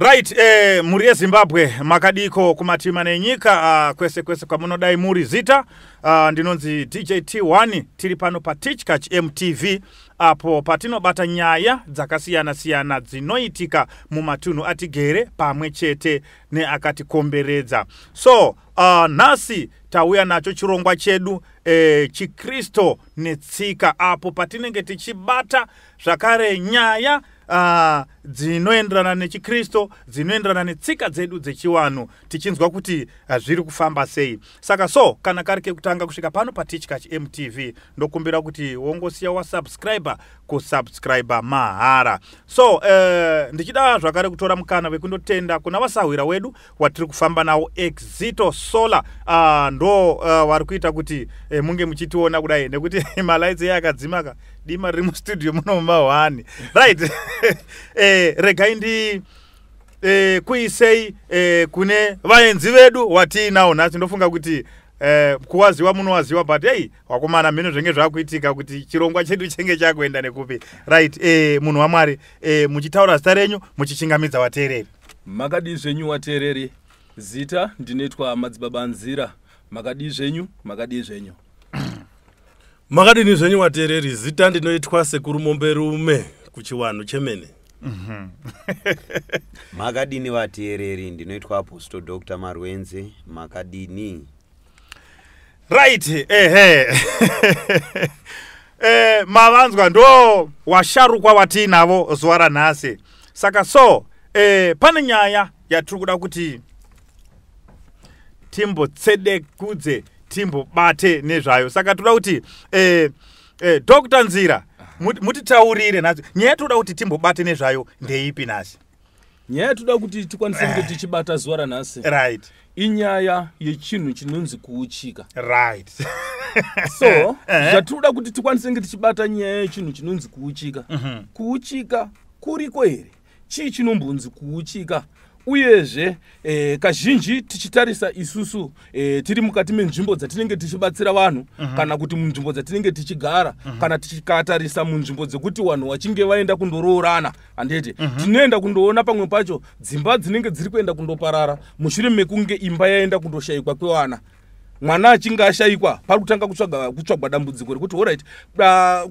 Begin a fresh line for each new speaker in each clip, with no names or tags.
Right, mhuri yeZimbabwe, makadiko kumativi mana enyika, kwese kwese kwamunodai muri? Zita ndinonzi DJ T1. Tiri pano paTichkach MTV, apo patinobata nyaya dzakasiyana-siyana dzinoitika mumatunhu atigere pamwe chete neakatikomberedza. So nhasi tauya nacho chirongwa chedu chiKristo netsika, apo patinenge tichibata zvakare nyaya dzinoenderana nechiKristo, dzinoenderana netsika dzedu dzechivanhu, tichinzwa kuti zviri kufamba sei. Saka so kana kari kekutanga kusvika pano paTichkach MTV, ndokumbira kuti wongosiya wasubscribe, kusubscribe mahara. So ndichida zvakare kutora mukana wekundotenda kuna vasahwira wedu watiri kufamba nawo, Exito Solar. Ndo vari kuita kuti munge muchitiona kudai, nekuti malights iye akadzima, dima riri mustudio muno muma1. Right, regai ndi kuisei kune vaenzi vedu watiinawo nhasi. Ndofunga kuti kuwaziwa munowaziwa, but ei, wakomana, mhino zvenge zvakuitika kuti chirongwa chedu chenge chakuenda nekupi. Right, munhu waMwari, muchitaura zita renyu muchichingamidza vateereri.
Makadii zvenyu, vateereri? Zita ndinoitwa Madzibaba Nzira. Makadii zvenyu? Makadii zvenyu?
Makadini zvenyu, vateereri? Zita ndinoitwa Sekuru Momberume, kuchiwanhu chemene.
Makadini, vateereri? Ndinoitwa Apostle Dr Marwenze. Makadini?
Right, ehe, mavanzwa, ndo washarukwa watiinavo zuva ranhasi. Saka so pane nyaya yatiri kuda kuti timbotsedekudze, timbobate nezvayo. Saka toda kuti Dr Nzira mutitaurire nhasi nyaya yatoda kuti timbobate nezvayo ndeipi nhasi?
Nyaya yatoda kuti tikwanise kunge tichibata zuva ranhasi inyaya yechinhu chinonzi kuuchika. So zvatinoda kuti tikwanise kunge tichibata nyaya yechinhu chinonzi kuuchika. Kuuchika kuriko here? Chii chinombonzi kuuchika? Uyezve kazhinji tichitarisa isusu tiri mukati menzvimbo dzatinenge tichibatsira vanhu, kana kuti munzvimbo dzatinenge tichigara, kana tichikatarisa munzvimbo dzekuti vanhu vachinge vaenda kundoroorana, handiti, tinoenda kundoona pamwe pacho dzimba dzinenge dziri kuenda kundoparara mushure mekunge imba yaenda kundoshayikwa kwevana. Mwana achinge ashayikwa, pari kutanga kutsvagwa dambudziko rekuti, alright,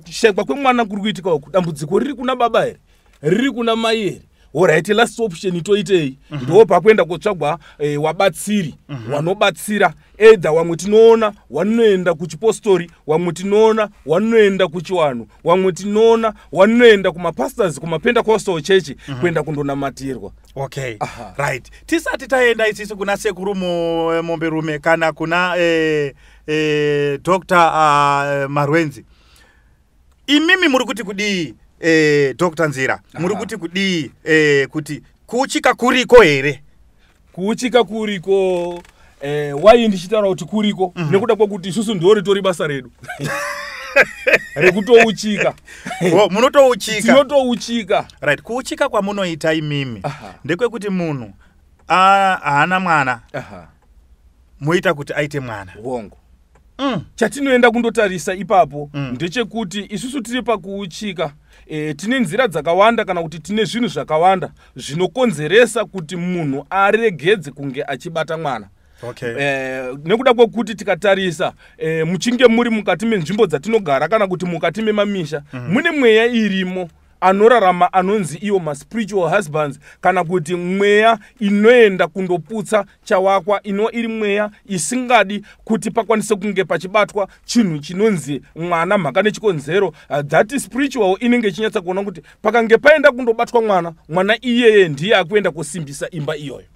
kushayikwa kwemwana kuri kuitika uku, dambudziko riri kuna baba here, riri kuna mai here? Alright, last option toitei? Ndo pakuenda kotsvagwa wabatsiri wanobatsira. Either wamwe tinoona wanoenda kuchipostori, wamwe tinoona wanoenda kuchiwanhu, wamwe tinoona wanoenda kumapastors, kumaPentecostal church, kuenda kundonamatirwa.
Right, tisati taenda isisi kuna Sekuru Momberume kana kuna Dr Marwenzi, imimi muri kuti kudii? Dr Nzira, muri kuti kudii, kuti kuuchika kuriko here?
Kuuchika kuriko. Wai ndichitaura kuti kuriko? Nekuda kwekuti isusu ndo ritori basa redu rekutouchika.
Oh, munotouchika?
Tinotouchika.
Right, kuuchika kwamunoita imimi ndekwekuti munhu haana mwana, moita kuti aite mwana?
Hongo. Chatinoenda kundotarisa ipapo ndechekuti isusu tiri pakuuchika, tine nzira dzakawanda, kana kuti tine zvinhu zvakawanda zvinokonzeresa kuti munhu aregedze kunge achibata mwana. Nekuda kwekuti tikatarisa, muchinge muri mukati menzvimbo dzatinogara kana kuti mukati memamisha, mune mweya irimo anorarama anonzi iwo maspiritual husbands, kana kuti mweya inoenda kundoputsa chawakwa, ino iri mweya isingadi kuti pakwanise kunge pachibatwa chinhu chinonzi mwana, mhaka nechikonzero that spiritual inenge ichinyatsa kuona kuti pakange paenda kundobatwa mwana, mwana iyeye ndiye akuenda kusimbisa imba iyoyo.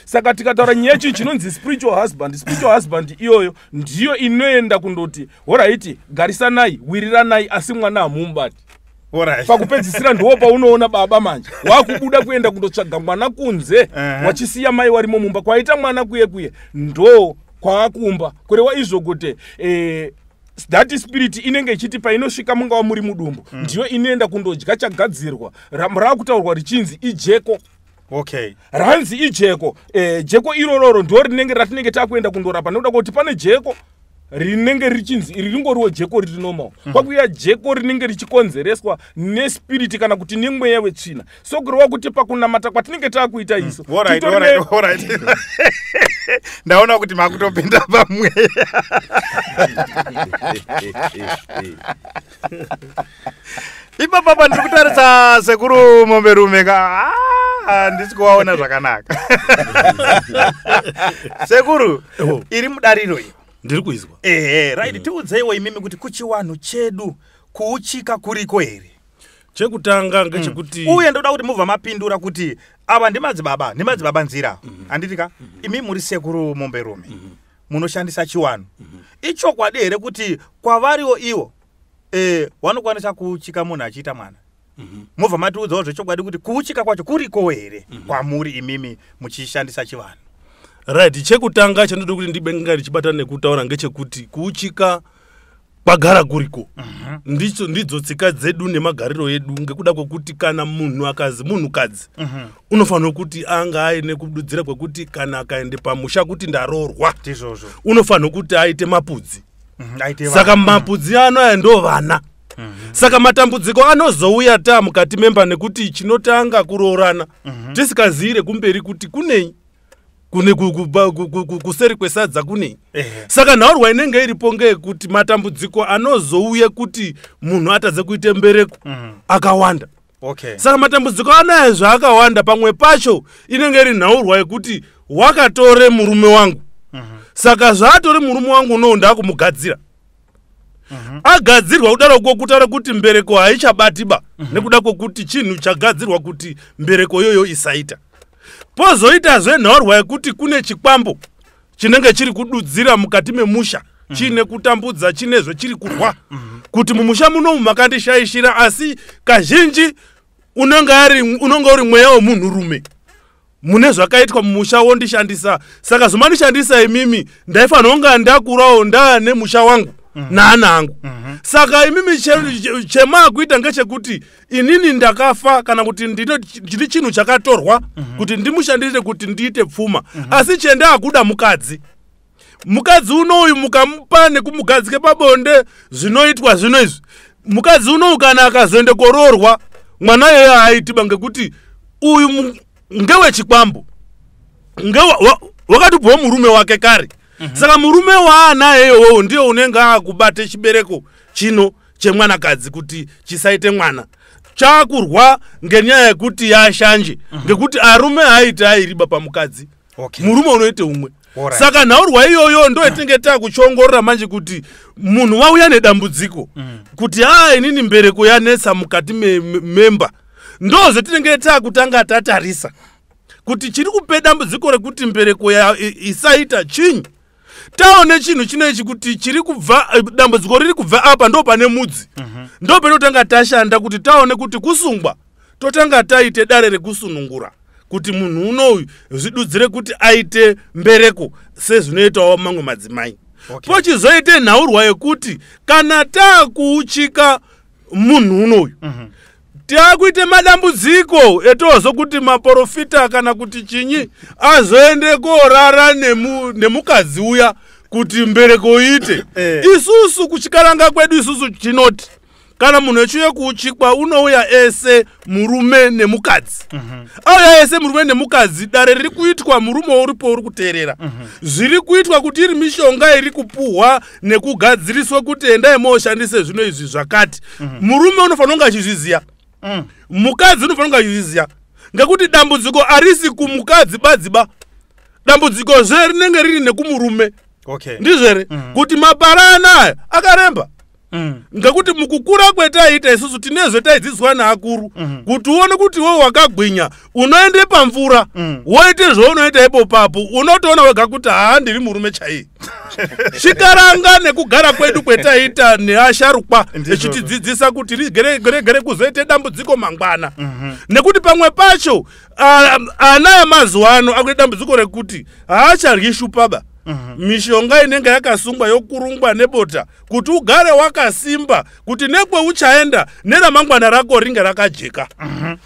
Saka tikataura nyaya yechinhu chinonzi spiritual husband, spiritual husband iyoyo ndiyo inoenda kundoti, alright, garisanai, wiriranai, asi mwana hamumubati. Pakupedzisira ndiwo paunoona baba manje wakubuda kuenda kundotsvaga mwana kunze, wachisiya mai warimo mumba. Kwaita mwana kuye kuye ndo kwaakumba, kureva izvo kuti that spirit inenge ichiti painosvika mungava muri mudumbu, ndiyo inoenda kundodya chagadzirwa raakutaurwa richinzi ijeko. Ranzi ijeko, jeko irororo ndo rinenge ratinenge takuenda kundorapa, nekuda kwekuti pane jeko. Rinenge richinzi iri ringoriwo jeko riri normal, kwakuya jeko rinenge richikonzereswa nespiriti kana kuti nemweya wetsvina. So kureva kuti pakunamata kwatinenge taakuita isu,
Alright, alright. Ndaona kuti makutopinda pamweya. Ipapapa ndiri kutarisa sekuru Momberume ka, handisi kuvaona zvakanaka. Sekuru, iri mudariro iyo.
Ndiri kuizwa.
Ehe, right, tiudzeiwo imimi kuti kuchiwanhu chedu kuuchika kuriko here?
Chekutanga ngechekuti
Uye ndoda kuti mubva mapindura kuti ava ndimadzibaba, ndimadzibaba Nzira. Handiti ka? Imi muri sekuru Momberume. Munoshandisa chiwanhu. Ichokwadi here kuti kwavariwo iwo vanokwanisa kuuchika munhu achiita mwana? Mubva matiudzawo zvechokwadi kuti kuuchika kwacho kuriko here kwamuri imimi muchishandisa chivanhu?
Right, chekutanga chandoda kuti ndibe ndichibata nekutaura ngechekuti kuuchika kwagara kuriko. Ndidzo tsika dzedu nemagariro edu, ngekuda kwekuti kana munhu akazi munhukadzi, unofanira kuti anga aine kududzira kwekuti kana akaende pamusha kuti ndaroorwa,
Ndizvozvo.
unofanira kuti aite mapudzi.
Aite
Saka
vana.
Mapudzi ano aya ndo vana. Saka matambudziko anozouya taa mukati memba nekuti chinotanga kuroorana, tisikaziyire kumberi kuti kunei, kune kuseri kwesadza kunei. Saka nhaurwa inenge iripo ngeyekuti matambudziko anozouye kuti munhu atadze kuite mbereko akawanda. Saka matambudziko anaya zvaakawanda, pamwe pacho inenge iri nhaurwa yekuti wakatore murume wangu. Saka zvaatore murume wangu unowu, ndaakumugadzira. Agadzirwa kudaroko kutaura kuti mbereko haichabatiba, nekuda kwokuti chinhu chagadzirwa kuti mbereko iyoyo isaita. Pozoitazve nhaurwa yekuti kune chikwambo chinenge chiri kududzira mukati memusha, chiine kutambudza, chinezve chiri kurwa kuti mumusha munomu makandishaishira. Asi kazhinji unenge uri mweya wemunhurume mune zvakaitwa mumusha wondishandisa. Saka zvomandishandisa imimi, ndaifanira kunga ndakurawo ndaane musha wangu naana angu. Saka imimi chemaakuita ngechekuti inini ndakafa, kana kuti ndini chinhu chakatorwa kuti ndimushandise kuti ndiite pfuma. Asi chendaakuda mukadzi. Mukadzi unoyu mukamupa nekumugadzike pabonde, zvinoitwa zvino izvi, mukadzi unoyu kana akazoende koroorwa, mwana iyoyo haaitiba, ngekuti uyu ngewechikwambo, wakatobvawo murume wake kare. Saka murume waanaye iwowo ndiye unenge akubate chibereko chino chemwanakadzi kuti chisaite mwana. Chakurwa ngenyaya yekuti yashanje, ngekuti arume haaiti airiba pamukadzi. Murume unoite umwe. Saka nhaurwa iyoyo ndo yatinenge takuchiongorora manje, kuti munhu wauya nedambudziko kuti aa, inini mbereko yanetsa mukati memba. Ndo zvetinenge takutanga tatarisa kuti chiri kupe dambudziko rekuti mbereko isaita chinyi. Taone chinhu chinoichi kuti chiri kubva, dambudziko riri kubva apa, ndo pane mudzi, ndo penotanga tashanda kuti taone kuti kusungwa, totanga taite dare rekusunungura kuti munhu unoyu zvidudzire kuti aite mbereko sezvinoitawo mamwe madzimai. Pochizoite nhaurwa yekuti kana taakuuchika munhu unoyu, taakuite madambudziko etozokuti maprofita kana kuti chinyi azoende korara nemukadzi uya kuti mbereko iite. Isusu kuchikaranga kwedu isusu tinoti kana munhu echiuya kuuchikwa, unouya ese murume nemukadzi. Auya ese murume nemukadzi, dare riri kuitwa, murume uripo uri kuteerera zviri kuitwa, kuti iri mishonga iri kupuhwa nekugadziriswa kuti endai mooshandise zvino izvi zvakati. Murume unofanira kunge achizviziya, mukadzi unofanira kunge achizviziya, ngekuti dambudziko harisi kumukadzi badziba, dambudziko zve rinenge riri nekumurume. Ndizvo here kuti mapara anaya akaremba? Ngekuti mukukura kwetaiita isusu tine zvetaidzidziswa neakuru, kuti uone kuti iwe wakagwinya, unoende pamvura, woite zvaunoita ipo papo, unotoona wega kuti haa, ndiri murume chaiye. Chikaranga nekugara kwedu kwetaiita neasharukwa echitidzidzisa kuti rigeregere kuzoite dambudziko mangwana, nekuti pamwe pacho ana emazuva ano akuite dambudziko rekuti haacharyi shupaba. Mishonga inenge yakasungwa yokurungwa nebota kuti ugare wakasimba, kuti nekweuchaenda neramangwana rako ringe rakajeka.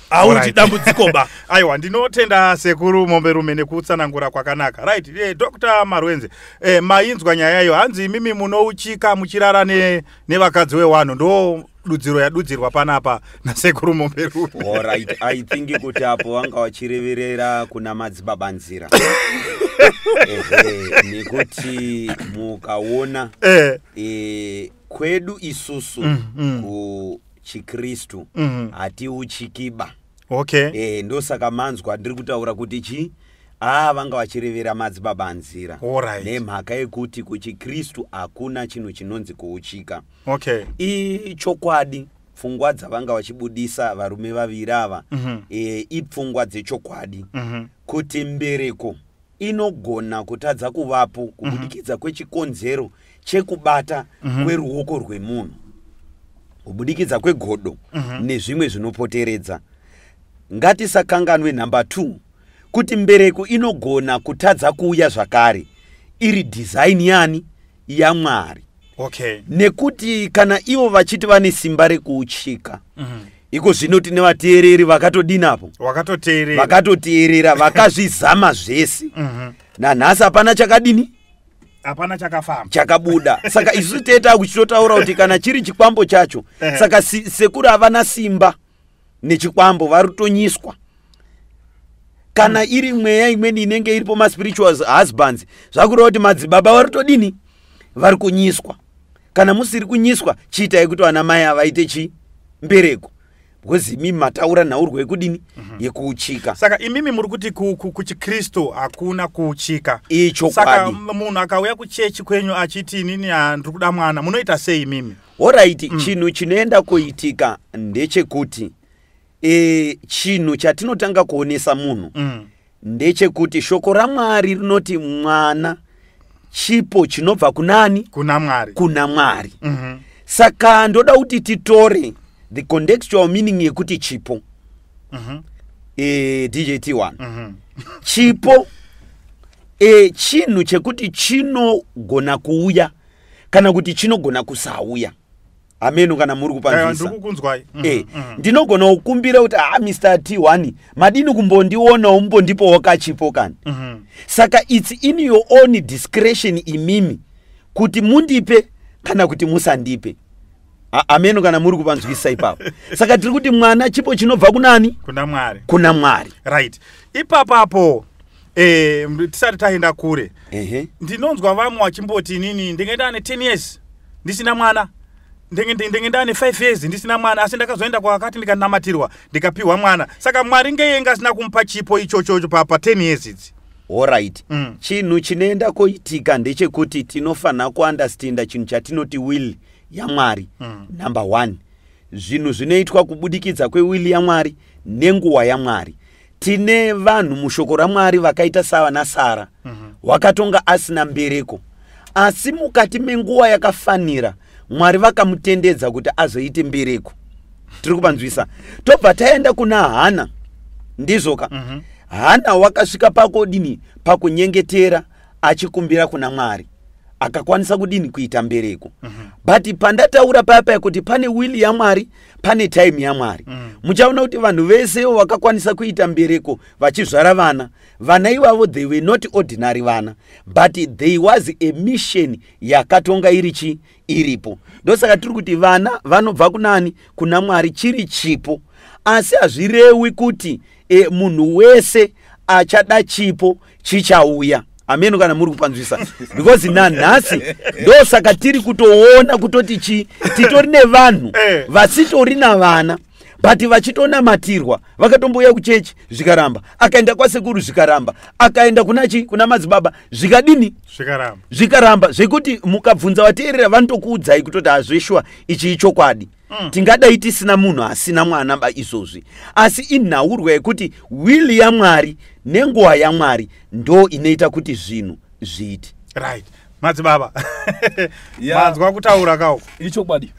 Hauti dambudziko ba.
Aiwa, ndinotenda Sekuru Momberume nekutsanangura kwakanaka. Right, Dr Marwenze, mainzwa nyaya iyo. Hanzi imimi munouchika muchirara nevakadzi wewanhu. Ndo dudziro yadudzirwa panapa naSekuru Momberume.
Alright, I think kuti apo vanga vachireverera kuna Madzibaba Nzira. Ehe, nekuti mukaona kwedu isusu kuchikristu hatiuchikiba. Ndosaka manzwa ndiri kutaura kuti chi vanga vachirevera Madzibaba Nzira, nemhaka yekuti kuchikristu hakuna chinhu chinonzi kuuchika. Ichokwadi, pfungwa dzavanga vachibudisa varume vaviri ava ipfungwa dzechokwadi kuti mbereko inogona kutadza kuvapo kubudikidza kwechikonzero chekubata kweruoko rwemunhu, kubudikidza kwegodo nezvimwe zvinopoteredza. Ngatisakanganwe nhamba 2, kuti mbereko inogona kutadza kuuya zvakare iri design yani? YaMwari. Nekuti kana ivo vachiti vane simba rekuuchika, iko zvino tine vateereri vakatodinapo?
Wakatoteerera.
Vakatoteerera, vakazvizama zvese. Nanhasi hapana chakadini?
Hapana chakafamba.
Chakabuda. Saka isu teta kuchitotaura kuti kana chiri chikwambo chacho, saka sekuru havana simba nechikwambo, vari kutonyiswa. Kana iri mweya imweni inenge iripo, maspiritual husbands, zvakureva kuti madzibaba vari kutodini? Vari kunyiswa. Kana musiri kunyiswa, chiitai kuti vana mai avaite chi mbereko, because imi mataura nhaurwa yekudini? Yekuuchika.
Saka imimi muri kuti kuchikristu hakuna kuuchika?
Ichokwadi.
Saka munhu akauya kuchechi kwenyu achiti, "Inini handiri kuda mwana," munoita sei imimi?
Alright, chinhu chinoenda kuitika ndechekuti chinhu chatinotanga kuonesa munhu ndechekuti shoko raMwari rinoti mwana chipo chinobva kunani?
Kuna Mwari.
Kuna Mwari. Saka ndoda kuti titore the contextual meaning yekuti chipo. DJ T1, chipo chinhu chekuti chinogona kuuya kana kuti chinogona kusauya. Ameno kana muri
Aiwa,
kupanzwisa.
ndiri kukunzwai.
Ndinogona kukumbira kuti, "Ah, Mr T1, madini kumbondionawo, mumbondipowo kachipo kani?" Saka it's in your own discretion imimi kuti mundipe kana kuti musandipe. Ameno kana muri kupanzwisa ipapo. Saka tiri kuti mwana chipo chinobva kunani?
Kuna Mwari.
Kuna Mwari.
Right, ipapapo tisati taenda kure, ndinonzwa vamwe vachimboti, "Inini ndinge ndane 10 years ndisina mwana, ndinge ndane 5 years ndisina mwana, asi ndakazoenda kwakati ndikanamatirwa, ndikapiwa mwana." Saka Mwari ngeiye asina kumupa chipo ichochocho pa 10 years idzi?
Alright, chinhu chinoenda kuitika ndechekuti tinofanira kuunderstanda chinhu chatinoti will yaMwari. Number one, zvinhu zvinoitwa kubudikidza kwewill yaMwari nenguva yaMwari. Tine vanhu mushoko raMwari vakaita savana Sara, wakatonga asina mbereko, asi mukati menguva yakafanira Mwari vakamutendedza kuti azoite mbereko. Tiri kupanzwisa? Tobva taenda kuna Hana, ndizvoka? Hana wakasvika pakodini? Pakunyengetera achikumbira kuna Mwari, akakwanisa kudini? Kuita mbereko. But pandataura paya paya kuti pane will yaMwari, pane time yaMwari, muchaona kuti vanhu vese vakakwanisa kuita mbereko vachizvara vana, vana ivavo they were not ordinary vana, but there was a mission yakatonga iri chi iripo. Ndosaka tiri kuti vana vanobva kunani? Kuna Mwari, chiri chipo. Asi hazvirewi kuti munhu wese achada chipo chichauya. Ameno kana muri kupanzwisa, because nanhasi ndosaka tiri kutoona kutoti chi titori nevanhu vasitorina vana, but vachitonamatirwa. Vakatombouya kuchechi, zvikaramba. Akaenda kwasekuru, zvikaramba. Akaenda kuna chi kuna madzibaba, zvikadini?
Zvikaramba.
Zvikaramba. Zvekuti mukabvunza vateerera, vanotokuudzai kutoti hazveshwa, ichi ichokwadi. Tingadai tisina munhu asina mwana ba izvozvi, asi inhaurwa yekuti will yaMwari nenguva yaMwari ndo inoita kuti zvinhu zviite.
Right, madzibaba, manzwa kutaura kauko?
Ichokwadi.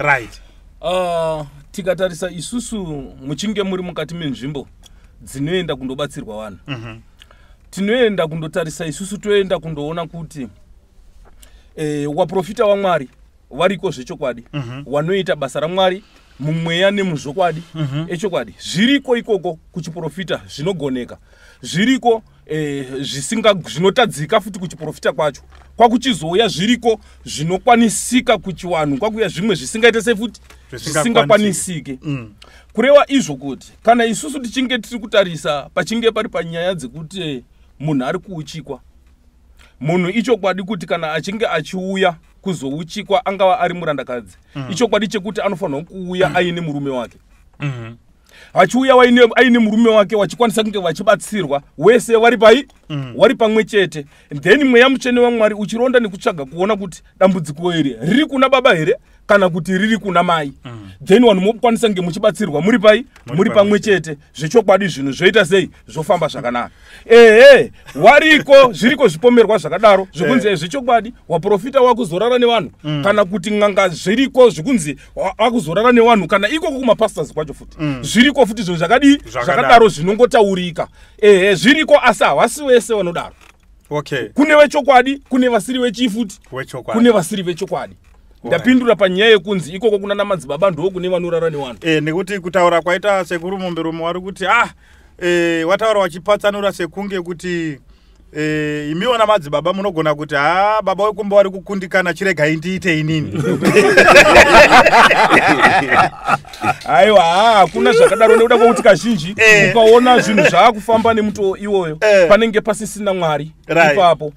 Tikatarisa isusu, muchinge muri mukati menzvimbo dzinoenda kundobatsirwa vanhu, tinoenda kundotarisa isusu, toenda kundoona kuti Waprofita waMwari variko zvechokwadi, wanoita basa raMwari mumweya nemuzvokwadi. Echokwadi zviriko ikoko kuchiprofita, zvinogoneka zviriko, zvisinga zvinotadzika futi kuchiprofita kwacho. Kwakuchizouya zviriko zvinokwanisika kuchiwanhu, kwakuya zvimwe zvisingaite sefuti zvisingakwanisike. Kureva izvo kuti kana isusu tichinge tiri kutarisa pachinge pari panyaya dzekuti munhu ari kuuchikwa, munhu ichokwadi kuti kana achinge achiuya kuzouchikwa angava ari murandakadzi, ichokwadi chekuti anofanirwa kuuya aine murume wake. Achiuya aine murume wake, wachikwanisa kunge vachibatsirwa wese vari pai, wari pamwe chete. Then mweya mutsvene waMwari uchironda nekutsvaga kuona kuti dambudziko iri riri kuna baba here kana kuti riri kuna mai. Then vanhu mokwanisa kunge muchibatsirwa muri pai, muri pamwe chete. Zvechokwadi zvinhu zvoita sei, zvofamba zvakanaka. Ehe, wariko, zviriko zvipomerwa zvakadaro zvekunzi zvechokwadi waprofita wakuzorara nevanhu, kana kuti n'anga zviriko zvekunzi wakuzorara nevanhu, kana ikoko kumapastors kwacho futi zviriko futi zvinhu zvakadii, zvakadaro zvinongotaurika. Ehe, zviriko, asi havasi vese vanodaro. Kune vechokwadi, kune vasiri vechifuti, kune vasiri vechokwadi. Ndapindura panyaya yekunzi ikoko kuna namadzibaba ndo kune vanorara nevanhu.
Nekuti kutaura kwaita sekuru Momberume, wari kuti wataura wachipatsanura sekunge kuti imiwo namadzibaba munogona kuti ha, baba wekumba wari kukundikana, chiregai ndiite inini.
Aiwa, hakuna zvakadaro, nekuda kwekuti kazhinji ukaona zvinhu zvaakufamba nemutoo iwoyo, panenge pasisina Mwari ipapo.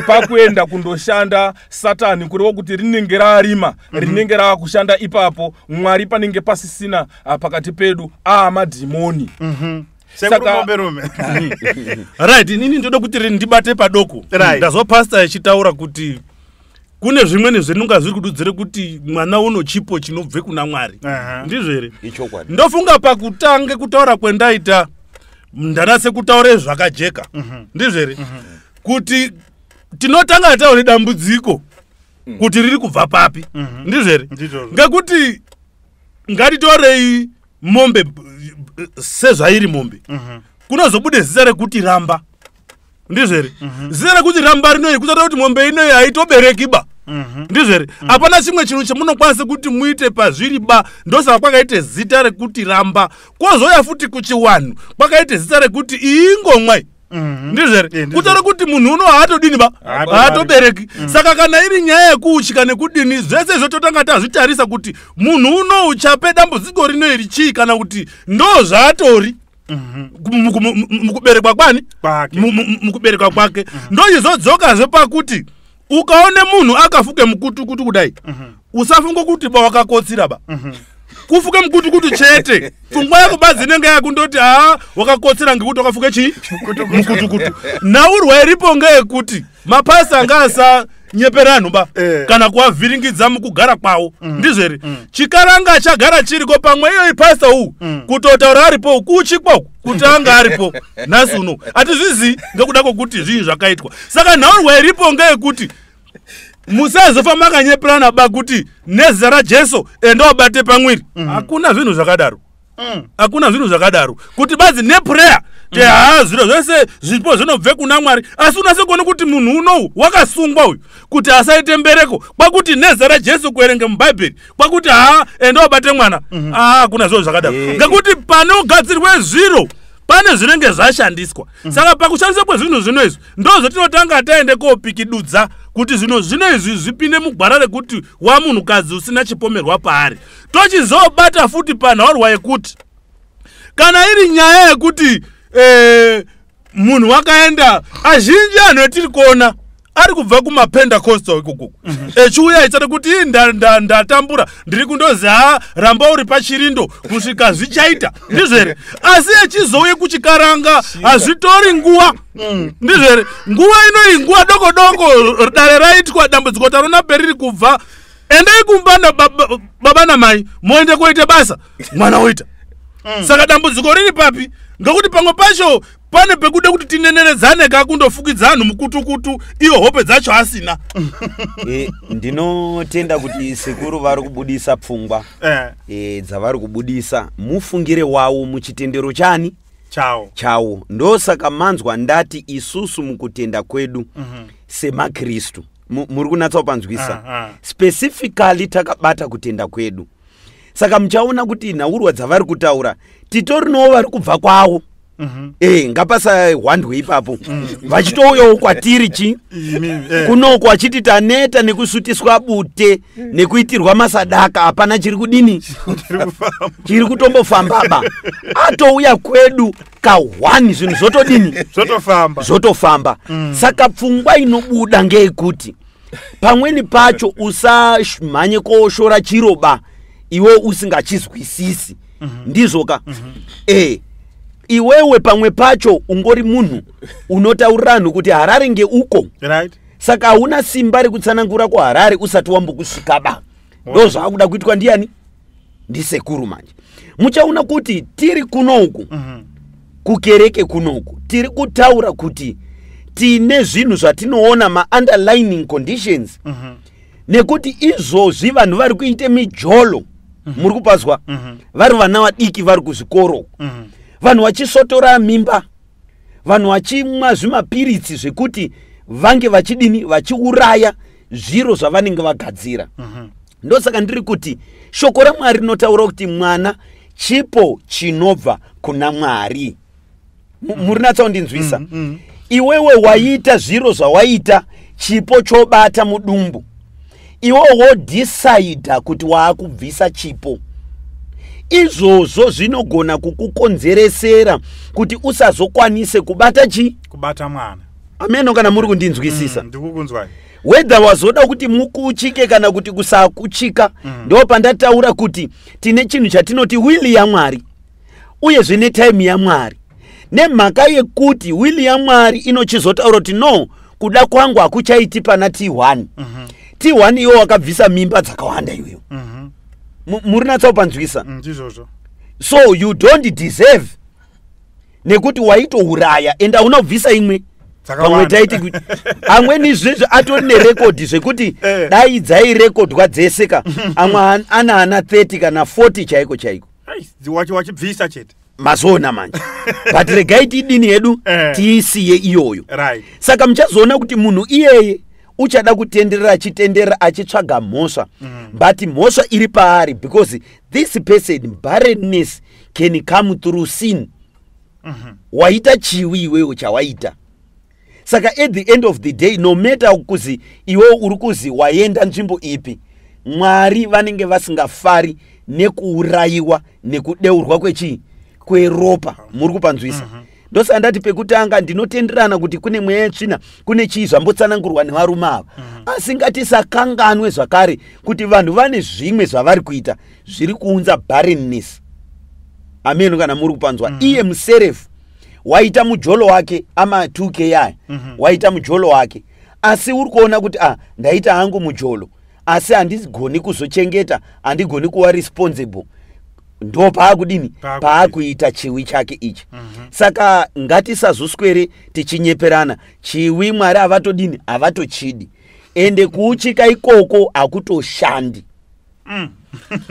Pakuenda kundoshanda Satani, kureva kuti rinenge raarima, rinenge raakushanda ipapo. Mwari panenge pasisina pakati pedu, aamadhimoni.
Sekuru Momberume.
Right, inini ndoda kuti ndibate padoko. Ndazwa pasta echitaura kuti kune zvimweni zvinonga zviri kududzire kuti mwana uno chipo chinobve kuna Mwari. Ndizvo here?
Ichokwadi.
Ndofunga pakutange kutaura kwendaita ndanase kutaure zvakajeka. Ndizvo here? Kuti tinotanga taure dambudziko kuti riri kubva papi. Ndizvo here?
Ndizvozvo.
Ngekuti ngatitorei mombe sezvairi mombe, kunozobude zita rekuti ramba. Ndizvo here? Zita rekuti ramba rinoi kutoita kuti mombe inoyi haitobereki ba. Ndizvo here? Hapana chimwe chinhu chamunokwanisa kuti muite pazviri ba. Ndosaka kwakaite zita rekuti ramba. Kwozouya futi kuchiwanhu kwakaite zita rekuti iyi ingomwai. Ndizvo here?
Ndizvo.
Kutaura kuti munhu uno haatodini ba,
Haatobari.
haatobereki. Saka kana iri nyaya yekuuchika nekudini, zvese izvo totanga tazvitarisa kuti munhu uno uchape dambudziko rino iri chii, kana kuti ndo zvaatori mukuberekwa kwani?
Kwake.
Mukuberekwa kwake. Ndochizodzokazve pakuti ukaone munhu akafuke mukutukutu kudai, usafunga kuti ba wakakotsira ba. Kufuke mukutukutu chete, pfungwa yako badzi inenge yakundoti haa, wakakotsira ngekuti wakafuke chii? Mukutukutu. Nhaurwa iripo ngeyekuti mapasi anga asanyepera anhu ba, kana kuavhiringidza mukugara kwavo. Ndizvo here? Chikaranga chagara chiriko pamwe iyoyi pasta uwu kutotaura aripo kuchikwa uku kuti anga aripo nhasi uno hatizvizii ngekuda kwokuti zvinhu zvakaitwa. Saka nhaurwa iripo ngeyekuti musazofa makanyeperana ba kuti nezita raJesu enda wabate pamwiri. Hakuna zvinhu zvakadaro. Hakuna zvinhu zvakadaro kuti badzi neprayer te haa, zviro zvese zvipo zvinobve kuna Mwari, asi unase kuona kuti munhu unowu wakasungwa uyu kuti asaite mbereko, kwakuti nezita raJesu, kuerenge mubhaibheri, kwakuti haa, enda wabate mwana. Haa, hakuna zviro zvakadaro, ngekuti panogadzirwe zviro pane zvinenge zvashandiswa. Saka pakushandiswa kwezvinhu zvino izvi ndo zvatinotanga taende kopikidudza kuti zvino zvino izvi zvipinde mugwara rekuti wamunhukadzi usina chipomerwa paari. Tochizobata futi panhaurwa yekuti kana iri nyaya yekuti munhu wakaenda, azhinji anhu etiri kuona ari kubva kumapentecostal ikokuku, echiuya echati kuti ii ndatambura, ndiri kundozi ha, ramba uri pachirindo kusvika zvichaita. Ndizvo here? Asi echizouye kuchikaranga hazvitori nguva. Ndizvo here? Nguva inoyi nguva doko doko, dare raitwa, dambudziko tarona periri kubva, endai kumba nababa namai moende koite basa, mwana woita. Saka dambudziko riri papi? Ngekuti pamwe pacho pane pekuda kuti tineneredzane kakundofukidza anhu mukutukutu, iwo hope dzacho asina.
Ndinotenda kuti sekuru vari kubudisa pfungwa dzavari kubudisa, mufungire wawo muchitendero chani?
Chawo.
Chawo. Ndosaka manzwa ndati isusu mukutenda kwedu semakristu. Muri kunatsa kupanzwisa? Specifically takabata kutenda kwedu. Saka muchaona kuti nhaurwa dzavari kutaura titorinowo vari kubva kwavo. Ngapasahwandwe ipapo. Vachitouyawo kwatiri chi kunoko achiti taneta nekusutiswa bute nekuitirwa masadaka, hapana chiri kudini chiri kutombofambaba. Atouya kwedu ka1 zvinhu zvotodini zvotofamba. Saka pfungwa inobuda ngeyekuti pamweni pacho usamhanye koshora chiroba iwe usingachizwisisi. Ndizvoka. Iwewe pamwe pacho ungori munhu unotaurira vanhu kuti Harare ngeuko.
Right.
Saka hauna simba rekutsanangura kuHarare usati wambokusvika ba. Ndo zvaakuda kuitwa ndiani? Ndisekuru manje. Muchaona kuti tiri kunoku kukereke kunoku tiri kutaura kuti tine zvinhu zvatinoona ma-underlining conditions. Nekuti izvozvi vanhu vari kuite mijolo. Muri kupazwa? Vari vana vadiki vari kuzvikoro. Vanhu vachisotora mimba, vanhu vachimwa zvimapiritsi zvekuti vange vachidini vachiuraya zviro zvavanenge vagadzira. Ndosaka ndiri kuti shoko raMwari rinotaura kuti mwana chipo chinobva kuna Mwari. Muri natsa kundinzwisa? Iwewe waita zviro zvawaita, chipo chobata mudumbu. Iwe wodhisaidha kuti waakubvisa chipo. Izvozvo zvinogona kukukonzeresera kuti usazokwanise kubata chi?
Kubata mwana.
Ameno kana muri kundinzwisisa.
Ndikukunzwai.
Whether wazoda kuti mukuchike kana kuti kusakuchika, ndo pandataura kuti tine chinhu chatinoti wili yaMwari uyezve netime yaMwari. Nemhaka yekuti wili yaMwari inochizotaura kuti no, kuda kwangu hakuchaiti pana T1. T1 iwo wakabvisa mimba dzakawanda iweyo. Muri natsa kupanzwisa?
Ndizvozvo.
So you don't deserve nekuti waitouraya and hauna kubvisa imwe. Pamwe taiti amweni izvezvi atori nerekodhi zvekuti dai dzairekodwa dzeseka amwe ana 30 kana 40 chaiko chaiko.
Wachibvisa chete.
Mazoona manje. But regai tidini yedu tiisiye iyoyo.
Right.
Saka muchazoona kuti munhu iyeye uchada kutenderera achitenderera achitsvaga mhosva. But mhosva iri paari because this person barrenness can come through sin. Waita chiwi iwewe chawaita. Saka at the end of the day, no matter kuzi iwe uri kuzi waenda nzvimbo ipi, Mwari vanenge vasingafari nekuurayiwa nekudeurwa kwechii kweropa. Muri kupanzwisa? Ndosaka ndati pekutanga ndinotenderana kuti kune mweya yetsvina, kune chii zvambotsanangurwa nevarume ava. Asi ngatisakanganwe zvakare kuti vanhu vane zvimwe zvavari kuita zviri kuunza barrenness. Ameno kana muri kupanzwa. Iye muserefu waita mujolo wake ama 2k aya. Waita mujolo wake, asi uri kuona kuti ndaita hangu mujolo asi handigoni kuzochengeta, handigoni kuva responsible. Ndo paakudini paakuita chiwi chake ichi. Saka ngatisazoswere tichinyeperana. Chiwi Mwari havatodini, havatochidi. Ende kuuchika ikoko hakutoshandi.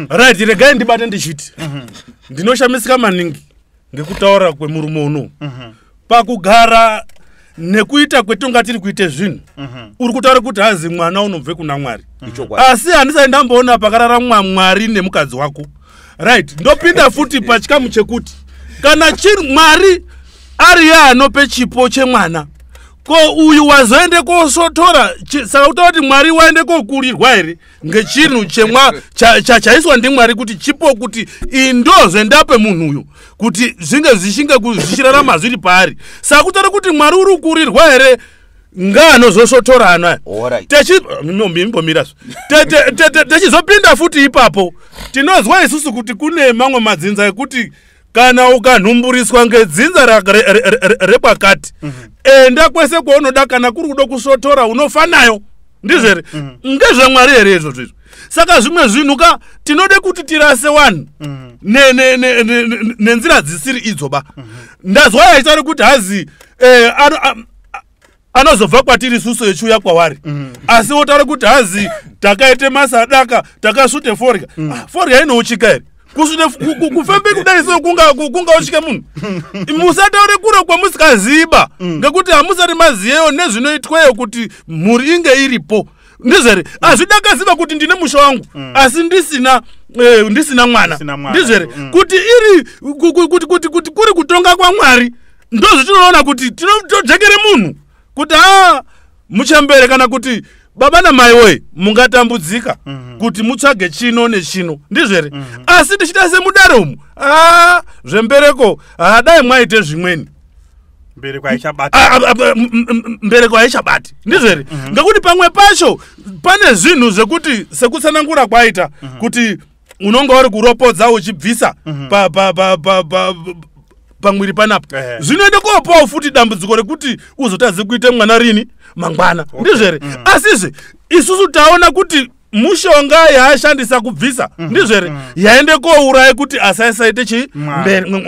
Right, regai ndibate ndichiti ndinoshamisika maningi ngekutaura kwemurume uno. Pakugara nekuita kwetonga tiri kuite zvinhu, uri kutaura kuti hazi mwana unobve kuna Mwari. Asi handisati ndamboona pakarara Mwari nemukadzi wako. Right, ndopinda futi pachikamu chekuti kana chiri Mwari ari anope chipo chemwana, ko uyu wazoende kosotora, saka kutaura kuti Mwari waende kokurirwa here ngechinhu chemwa chaiswa ndiMwari kuti chipo, kuti indozve ndape munhu uyu kuti zvinge zvichinge zvichirarama zviri paari. Saka kutaura kuti Mwari uri kukurirwa here ngaanozosotora ano aya. Techizopinda futi ipapo tinozwa isusu kuti kune mamwe madzinza ekuti kana ukanhumburiswa ngedzinza repakati, enda kwese kwaunoda, kana kuri kuda kusotora unofanayo. Ndizvo here? NgezvaMwari here izvozvo izvo? Saka zvimwe zvinhu ka tinode kuti tirase vanhu nenzira dzisiri idzo ba. Ndazwa yaitaura kuti hazi anozobva kwatiri isusu echiuya kwavari. Asi wotaura kuti hazi takaite masadaka, takasvute forya. Forya inouchika here? Kufembe kudai so kunga usvike munhu. Musataure kure kwamusikaziba, ngekuti hamusati maziyeyo nezvinoitweyo kuti mhuri inge iripo. Ndizvo hazvidakaziva kuti ndine musha wangu, asi ndisina ndisina mwana. Ndizvo kuti iri kuti kuri kutonga kwaMwari, ndozvatinoona kuti tinotojekere munhu kuti ha muchembere kana kuti baba namai woye mungatambudzika kuti mutsvage chino nechino. Ndizvo here? Asi tichita semudare umu, zvembereko dai mwaite zvimweni,
mbereko haichabati.
Mbereko haichabati. Ndizvo here? Ngekuti pamwe pacho pane zvinhu zvekuti sekutsanangura kwaita kuti unonga uri kuropodza uchibvisa pamwiri panapa, zvinoende kopawo futi dambudziko rekuti uzotadze kuite mwana rini mangwana. Ndizvo here? Asizve isusu taona kuti mushonga yaashandisa kubvisa, ndizvo here, yaende kouraya kuti asaisaite chi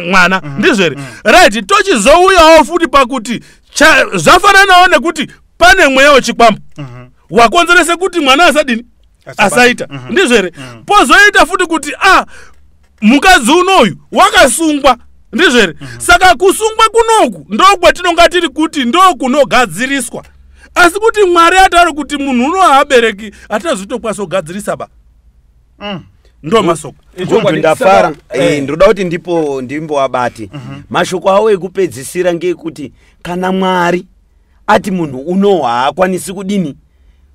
mwana. Ndizvo here? Right, tochizouyawo futi pakuti zvafananawo nekuti pane mweya wechikwambo wakonzerese kuti mwana asadini asaita. Ndizvo here? Pozoita futi kuti mukadzi unoyu wakasungwa. Ndizvo here? Saka kusungwa kunoku ndokwatinonga tiri kuti ndokunogadziriswa, asi kuti Mwari atauri kuti munhu uno haabereki, hatazvitokwanisa kugadzirisa ba. Ndo masoko.
Ndafara, ndinoda kuti ndipo ndimboabate mashoko avo ekupedzisira ngekuti kana Mwari ati munhu uno haakwanisi kudini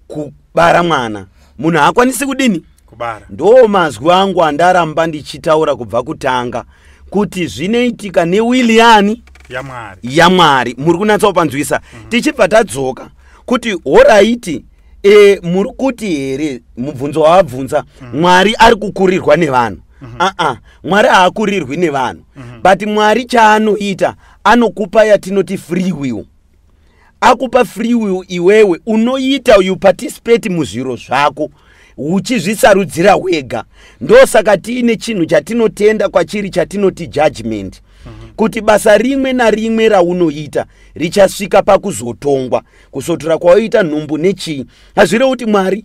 kubara mwana, munhu haakwanisi kudini
kubara.
Ndo mazwi angu andaramba ndichitaura kubva kutanga kuti zvinoitika newili yani yaMwari. Muri kunatsa kupanzwisa. Tichibva tadzoka kuti horaiti, muri kuti here mubvunzo wavabvunza, Mwari ari kukurirwa nevanhu? Mwari haakurirwi nevanhu, but Mwari chaanoita anokupa yatinoti free will. Akupa free will, iwewe unoita, you participate muzviro zvako uchizvisarudzira wega. Ndosaka tiine chinhu chatinotenda kwachiri chatinoti judgment, kuti basa rimwe narimwe raunoita richasvika pakuzotongwa. Kusotora kwauita nhumbu nechii, hazvirevi kuti Mwari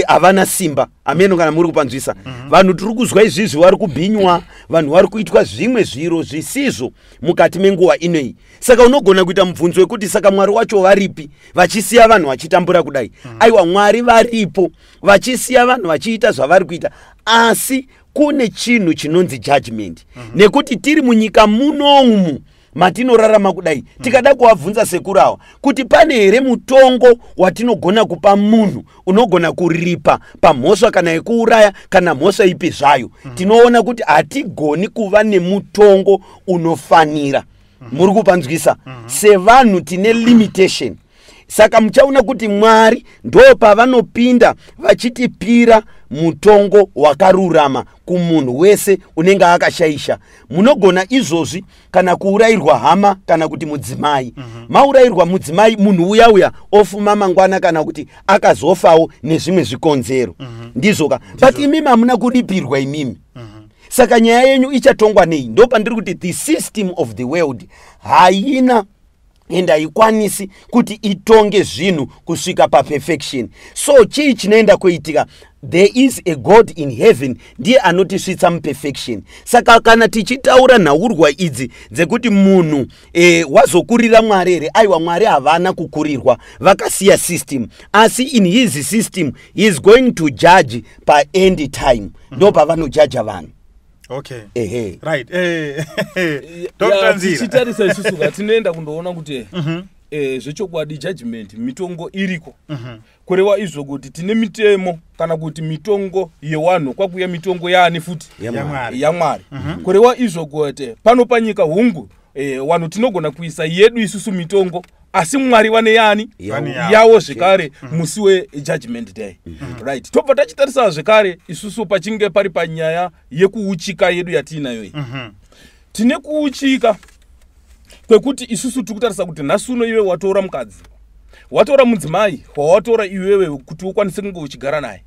havana simba. Ameno kana muri kupanzwisa. Vanhu tiri kuzwa izvizvi vari kubhinywa, vanhu vari kuitwa zvimwe zviro zvisizvo mukati menguva inoyi. Saka unogona kuita mubvunzo wekuti saka Mwari wacho varipi vachisiya vanhu vachitambura kudai? Aiwa, Mwari varipo vachisiya vanhu vachiita zvavari kuita, asi kune chinhu chinonzi judgment. Nekuti tiri munyika munomu matinorarama kudai, tikada kuvabvunza sekuru ava kuti pane here mutongo watinogona kupa munhu unogona kuripa pamhosva kana yekuuraya kana mhosva ipi zvayo, tinoona kuti hatigoni kuva nemutongo unofanira. Muri kupanzwisa? Sevanhu tine limitation. Saka muchaona kuti Mwari ndo pavanopinda vachitipira mutongo wakarurama kumunhu wese unenge akashaisha. Munogona izvozvi kana kuurayirwa hama kana kuti mudzimai, maurayirwa mudzimai, munhu uya uya ofuma mangwana kana kuti akazofawo nezvimwe zvikonzero. Ndizvoka? But imimi hamuna kuripirwa imimi. Saka nyaya yenyu ichatongwa nei? Ndo pandiri kuti the system of the world haina ende haikwanisi kuti itonge zvinhu kusvika paperfection. So chii chinoenda kuitika? There is a God in heaven, ndiye anotisvitsa muperfection. Saka kana tichitaura nhaurwa idzi dzekuti munhu wazokurira Mwari here, aiwa, Mwari havana kukurirwa, vakasiya system, asi in his system he is going to judge paend time. Ndo pavanojaja vanhu.
Okay.
Ehe.
Right, Dr Nzira.
Tichitarisa isusu ka, tinoenda kundoona kuti zvechokwadi judgment, mitongo iriko. Kureva izvo kuti tine mitemo kana kuti mitongo yewanhu, kwakuya mitongo yaani futi?
YaMwari.
YaMwari. Kureva izvo kuti pano panyika, hungu, wanhu tinogona kuisa yedu isusu mitongo, asi Mwari vane yani?
Vane yavo.
Yavo zvekare musi wejudgment day. Right, tobva tachitarisa zvekare isusu pachinge pari panyaya yekuuchika yedu yatiinayo iyi, tine kuuchika kwekuti isusu tiri kutarisa kuti nhasi uno iwe watora mukadzi, watora mudzimai wawatora iwewe kuti ukwanise kunge uchigara naye.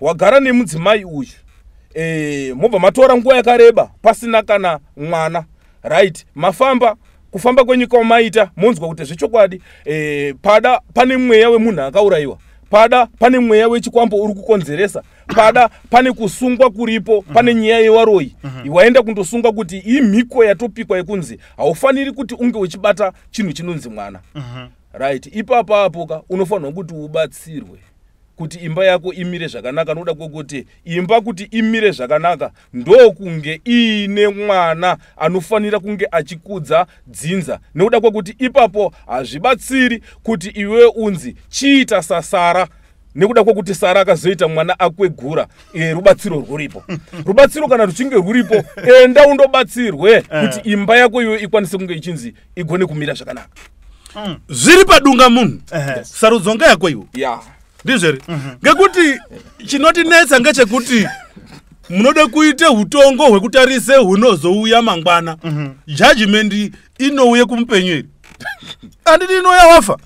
Wagara nemudzimai uyu, mobva matora nguva yakareba pasina kana mwana. Right, mafamba kufamba kwenyika wamaita, monzwa kuti zvechokwadi pada pane mweya wemunhu akaurayiwa. Pada pane mweya wechikwambo uri kukonzeresa, pada pane kusungwa kuripo, pane nyaya yewaroyi. Waenda kundosungwa kuti imhiko yatopikwa yekunzi haufaniri kuti unge uchibata chinhu chinonzi mwana. Right, ipapo apoka unofanirwa kuti ubatsirwe kuti imba yako imire zvakanaka, nokuda kwekuti imba kuti imire zvakanaka ndokunge iine mwana anofanira kunge achikudza dzinza, nekuda kwekuti ipapo hazvibatsiri kuti iwe unzi chiita saSara, nekuda kwekuti Sara akazoita mwana akwegura. Rubatsiro rwuripo, rubatsiro kana ruchinge rwuripo, enda undobatsirwe kuti imba yako iwe ikwanise kunge ichinzi igone kumira zvakanaka.
Zviri padunga munhu, sarudzo ngeyako iwe. Ndizvo here? Ngekuti chinotinetsa ngechekuti munode kuite utongo hwekutarise hunozouya mangwana. Judgment inouye kumupenyu here? Handiti inouya wafa?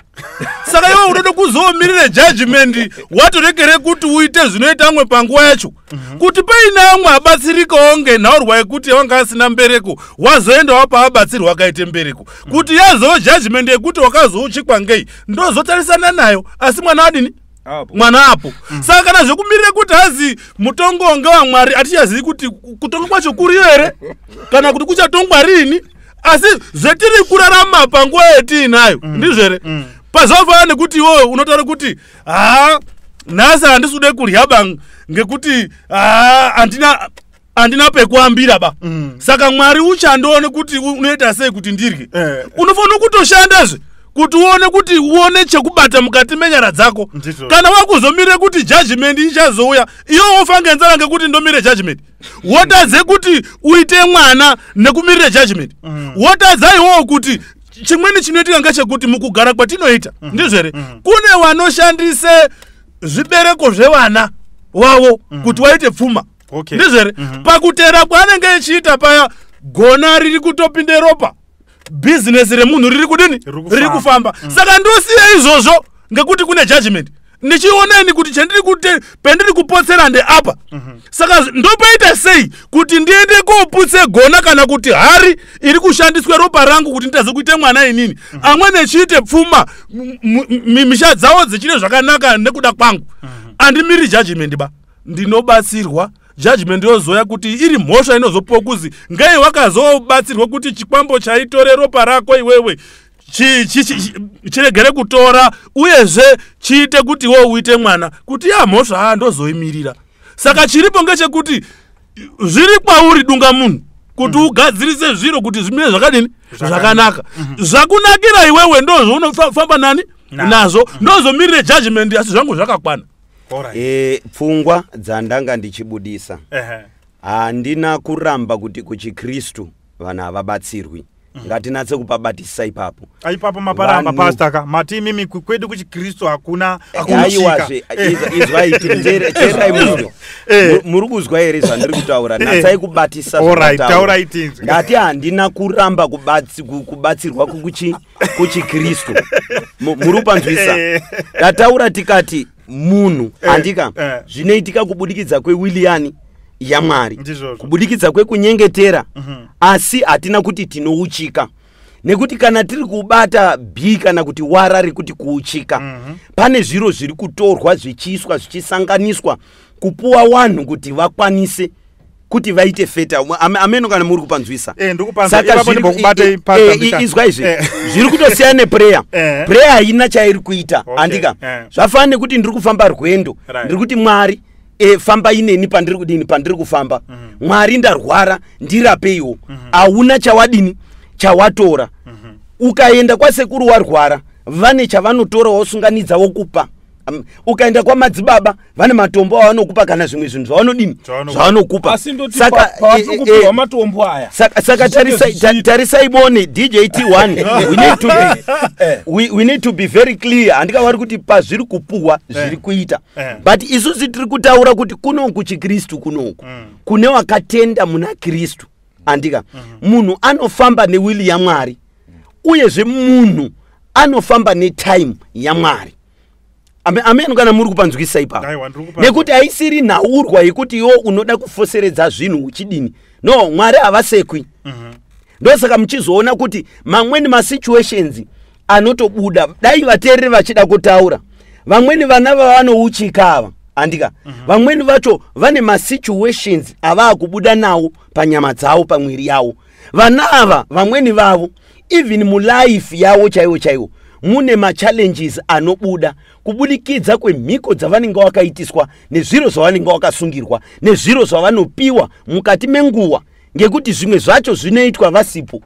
Saka iwe unode kuzomirire judgment, watorekere kuti uite zvinoita amwe panguva yacho, kuti paine amwe abatsirikawo ngenhaurwa yekuti wanga asina mbereko, wazoendawo paabatsirwa akaite mbereko, kuti yazoo judgment yekuti wakazouchikwa ngei, ndozotarisana nayo. Asi mwana adini?
Apo.
Mwana apo. Saka kana zvekumirire kuti hazi mutongo ngewamwari, hatichazivi kuti kutonga kwacho kuriyo here kana kuti kuchatongwa riini. Asi zvetiri kurarama panguva yetiinayo, ndizvo here? Pazvafanana nekuti iwowe unotaura kuti, "Ha, nhasi handisi kude kurya ba, ngekuti ha, handina pekuambira ba." Saka Mwari uchandione kuti unoita sei kuti ndirye. Unofanira kutoshandazve kuti uone kuti uone chekubata mukati menyara dzako. Kana wakuzomirire kuti judgment ichazouya, iwe wofa ngenzara ngekuti ndomire judgment, wotadze kuti uite mwana nekumirire judgment. Wotadza iwowo kuti chimweni chinoitika ngechekuti mukugara kwatinoita, ndizvo here, kune vanoshandise zvibereko zvevana wavo kuti waite pfuma. Ndizvo here? Pakutera kwaanenge echiita paya, gona riri kutopinde ropa, bhizinesi remunhu riri kudini?
Riri kufamba.
Riri kufamba. Saka ndosiya izvozvo ngekuti kune judgment, ndichioneni kuti chendiri kuti pendiri kupotsera ndeapa. Saka ndopaita sei kuti ndiende koputse gona kana kuti hari iri kushandiswe ropa rangu kuti nditaze kuite mwana inini, amweni echiite pfuma, misha dzavo dzichine zvakanaka nekuda kwangu? Andimiri judgment ba, ndinobatsirwa. Judgment yozoya kuti iri mhosva inozopiwa kuzi ngei wakazobatsirwa kuti chikwambo chaitore ropa rako iwewe chiregere kutora, uyezve chiite kuti iwe uite mwana, kuti ya mhosva, haa, ndozoimirira. Saka chiripo ngechekuti zviri kwauri dunga munhu kuti ugadzirise zviro kuti zvimire zvakadini? Zvakanaka. Zvakunakira iwewe ndozvounofamba nani nazvo, ndozomirire judgment, asi zvangu zvakakwana.
Pfungwa dzandanga ndichibudisa, handina kuramba kuti kuchikristu vanhu havabatsirwi. Ngatinatse kupabatisa ipapo.
Ipapo maparamba. Pastor ka, mati imimi kwedu kuchikristu hakuna
Aiwazve, izwai, teererai munzwe. Muri kuzwa here zvandiri kutaura? Natsai kubatisa
Alright,
zvandataura.
Taurai tinzwe.
Ndati handina kuramba kubatsirwa kuchikristu. Muri kupanzwisa? Ndataura tikati munhu, handika, zvinoitika kubudikidza kwewill yani yaMwari,
Ndizvozvo.
kubudikidza kwekunyengetera, asi hatina kuti tinouchika, nekuti kana tiri kubata b kana kuti wara rekuti kuuchika, pane zviro zviri kutorwa zvichiiswa, zvichisanganiswa kupuwa vanhu kuti vakwanise kuti vaite feta. Ameno kana muri kupanzwisa.
Ndikupanzwa.
Saka
Ipapo ndimbokubatei, Pastor Mbishana.
Izwa izvi, zviri kutosiyana neprayer. Prayer haina chairi kuita, handika? Zvafanana nekuti ndiri kufamba rwendo, ndiri kuti, "Mwari, fambai neni pandiri kudini, pandiri kufamba. Mwari, ndarwara, ndirapeiwo." Hauna chawadini, chawatora. Ukaenda kwasekuru warwara, vane chavanotora wosunganidza wokupa. Ukaenda kwamadzibaba, vane matombo avanokupa kana zvimwe zvinhu zvavanodini,
Zvavanokupa.
zvavanokupa.
Asi ndoti
Saka,
pavatiri kupiwa matombo aya,
saka
zvichinge zvichiita.
Tarisai bone DJ T1, we need to be very clear, handikavari kuti pazviri kupuhwa zviri kuita. But isusu tiri kutaura kuti kunoku chikristu, kunoku kune wakatenda muna Kristu, handika, munhu anofamba newill yaMwari, uyezve munhu anofamba netime yaMwari. Amen. Kana muri kupanzwisa ipapo?
Aiwa, ndiri kupanzwa.
Nekuti haisiri nhaurwa yekuti iwo unoda kufoseredza zvinhu uchidini. No, Mwari havasekwi. Ndosaka muchizoona kuti mamweni masituations anotobuda, dai vateereri vachida kutaura. Vamweni vana vavanouchika ava, andika, vamweni vacho vane masituations avaakubuda nawo panyama dzavo, pamwiri yavo. Vana ava, vamweni vavo, even mulife yavo chaiwo chaiwo, mune machallenges anobuda kubudikidza kwemhiko dzavanenge vakaitiswa, nezviro zvavanenge vakasungirwa, nezviro zvavanopiwa mukati menguva, ngekuti zvimwe zvacho zvinoitwa vasipo.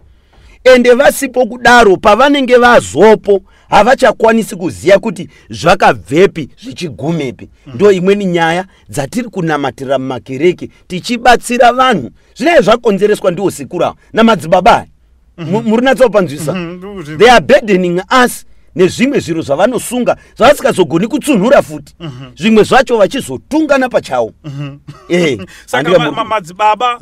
Ende vasipo kudaro, pavanenge vazopo havachakwanisi kuziva kuti zvakabvepi zvichigumepi. Ndo imweni nyaya dzatiri kunamatira mumakereke tichibatsira vanhu. Zvinenge zvakonzereswa ndiwo sekuru ava namadzibaba aya. Muri natsopanzwisa? They are burdening us nezvimwe zviro zvavanosunga zvavasikazogoni kutsunhura futi, zvimwe zvacho vachizotungana pachavo.
Saka madzibaba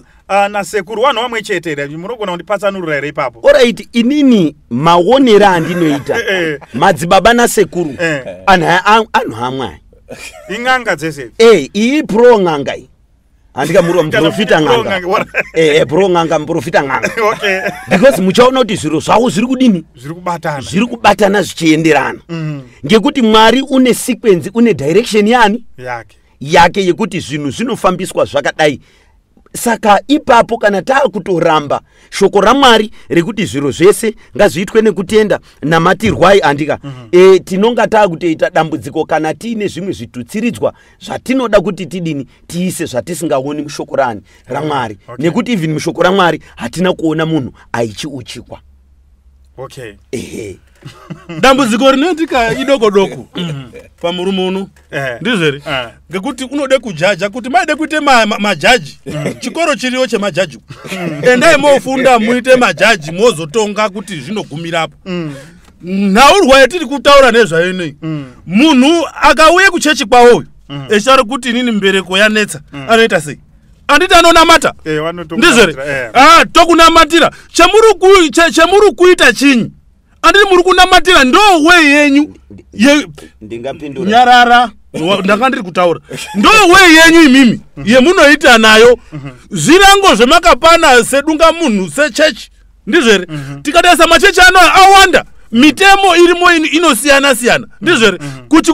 nasekuru vanhu vamwe chete here? Munogona kundipatsanurira here ipapo?
Alright, inini maonero andinoita, madzibaba nasekuru anhu amwe aya.
Ing'anga dzese?
Iyi pro n'anga iyi, handikamurwa muprofita n'anga. Pro n'anga, muprofita n'anga. Because muchaona kuti zviro zvavo zviri kudini?
Zviri kubatana.
Zviri kubatana zvichienderana, ngekuti Mwari une sequence, une direction yani?
Yake.
Yake, yekuti zvinhu zvinofambiswa zvakadai. Saka ipapo kana taakutoramba shoko raMwari rekuti zviro zvese ngazviitwe nekutenda, namatirwai, andika, tinonga taakutoita dambudziko kana tiine zvimwe zvitutsiridzwa zvatinoda kuti tidini, tiise zvatisingaoni mushoko rani? RaMwari. Nekuti even mushoko raMwari hatina kuona munhu aichiuchikwa. Ehe.
Dambudziko rinoitika idoko doko pamurume uno, ndizvo here? Ngekuti unode kujaja kuti maide kuite majaji, chikoro chiriyo chemajaji, endai mofunda muite majaji, mozotonga kuti zvinogumirapo. Nhaurwa yatiri kutaura nezvayo inei, munhu akauye kuchechi kwawoyo echitaura kuti inini mbereko yanetsa, anoita sei? Anditi anonamata? Ndizvo here? Ah, tokunamatira. Chemuri kuita chinyi? Anditi muri kunamatira? Ndo way yenyu
Ndingapindura?
Nyarara, ndanga ndiri kutaura. Ndo way yenyu imimi yemunoita nayo zvirango zvemakapana sedunga munhu, sechechi, ndizvo here? Tikatarisa machechi ano awanda, mitemo irimo inosiyana siyana, ndizvo here? Kuchi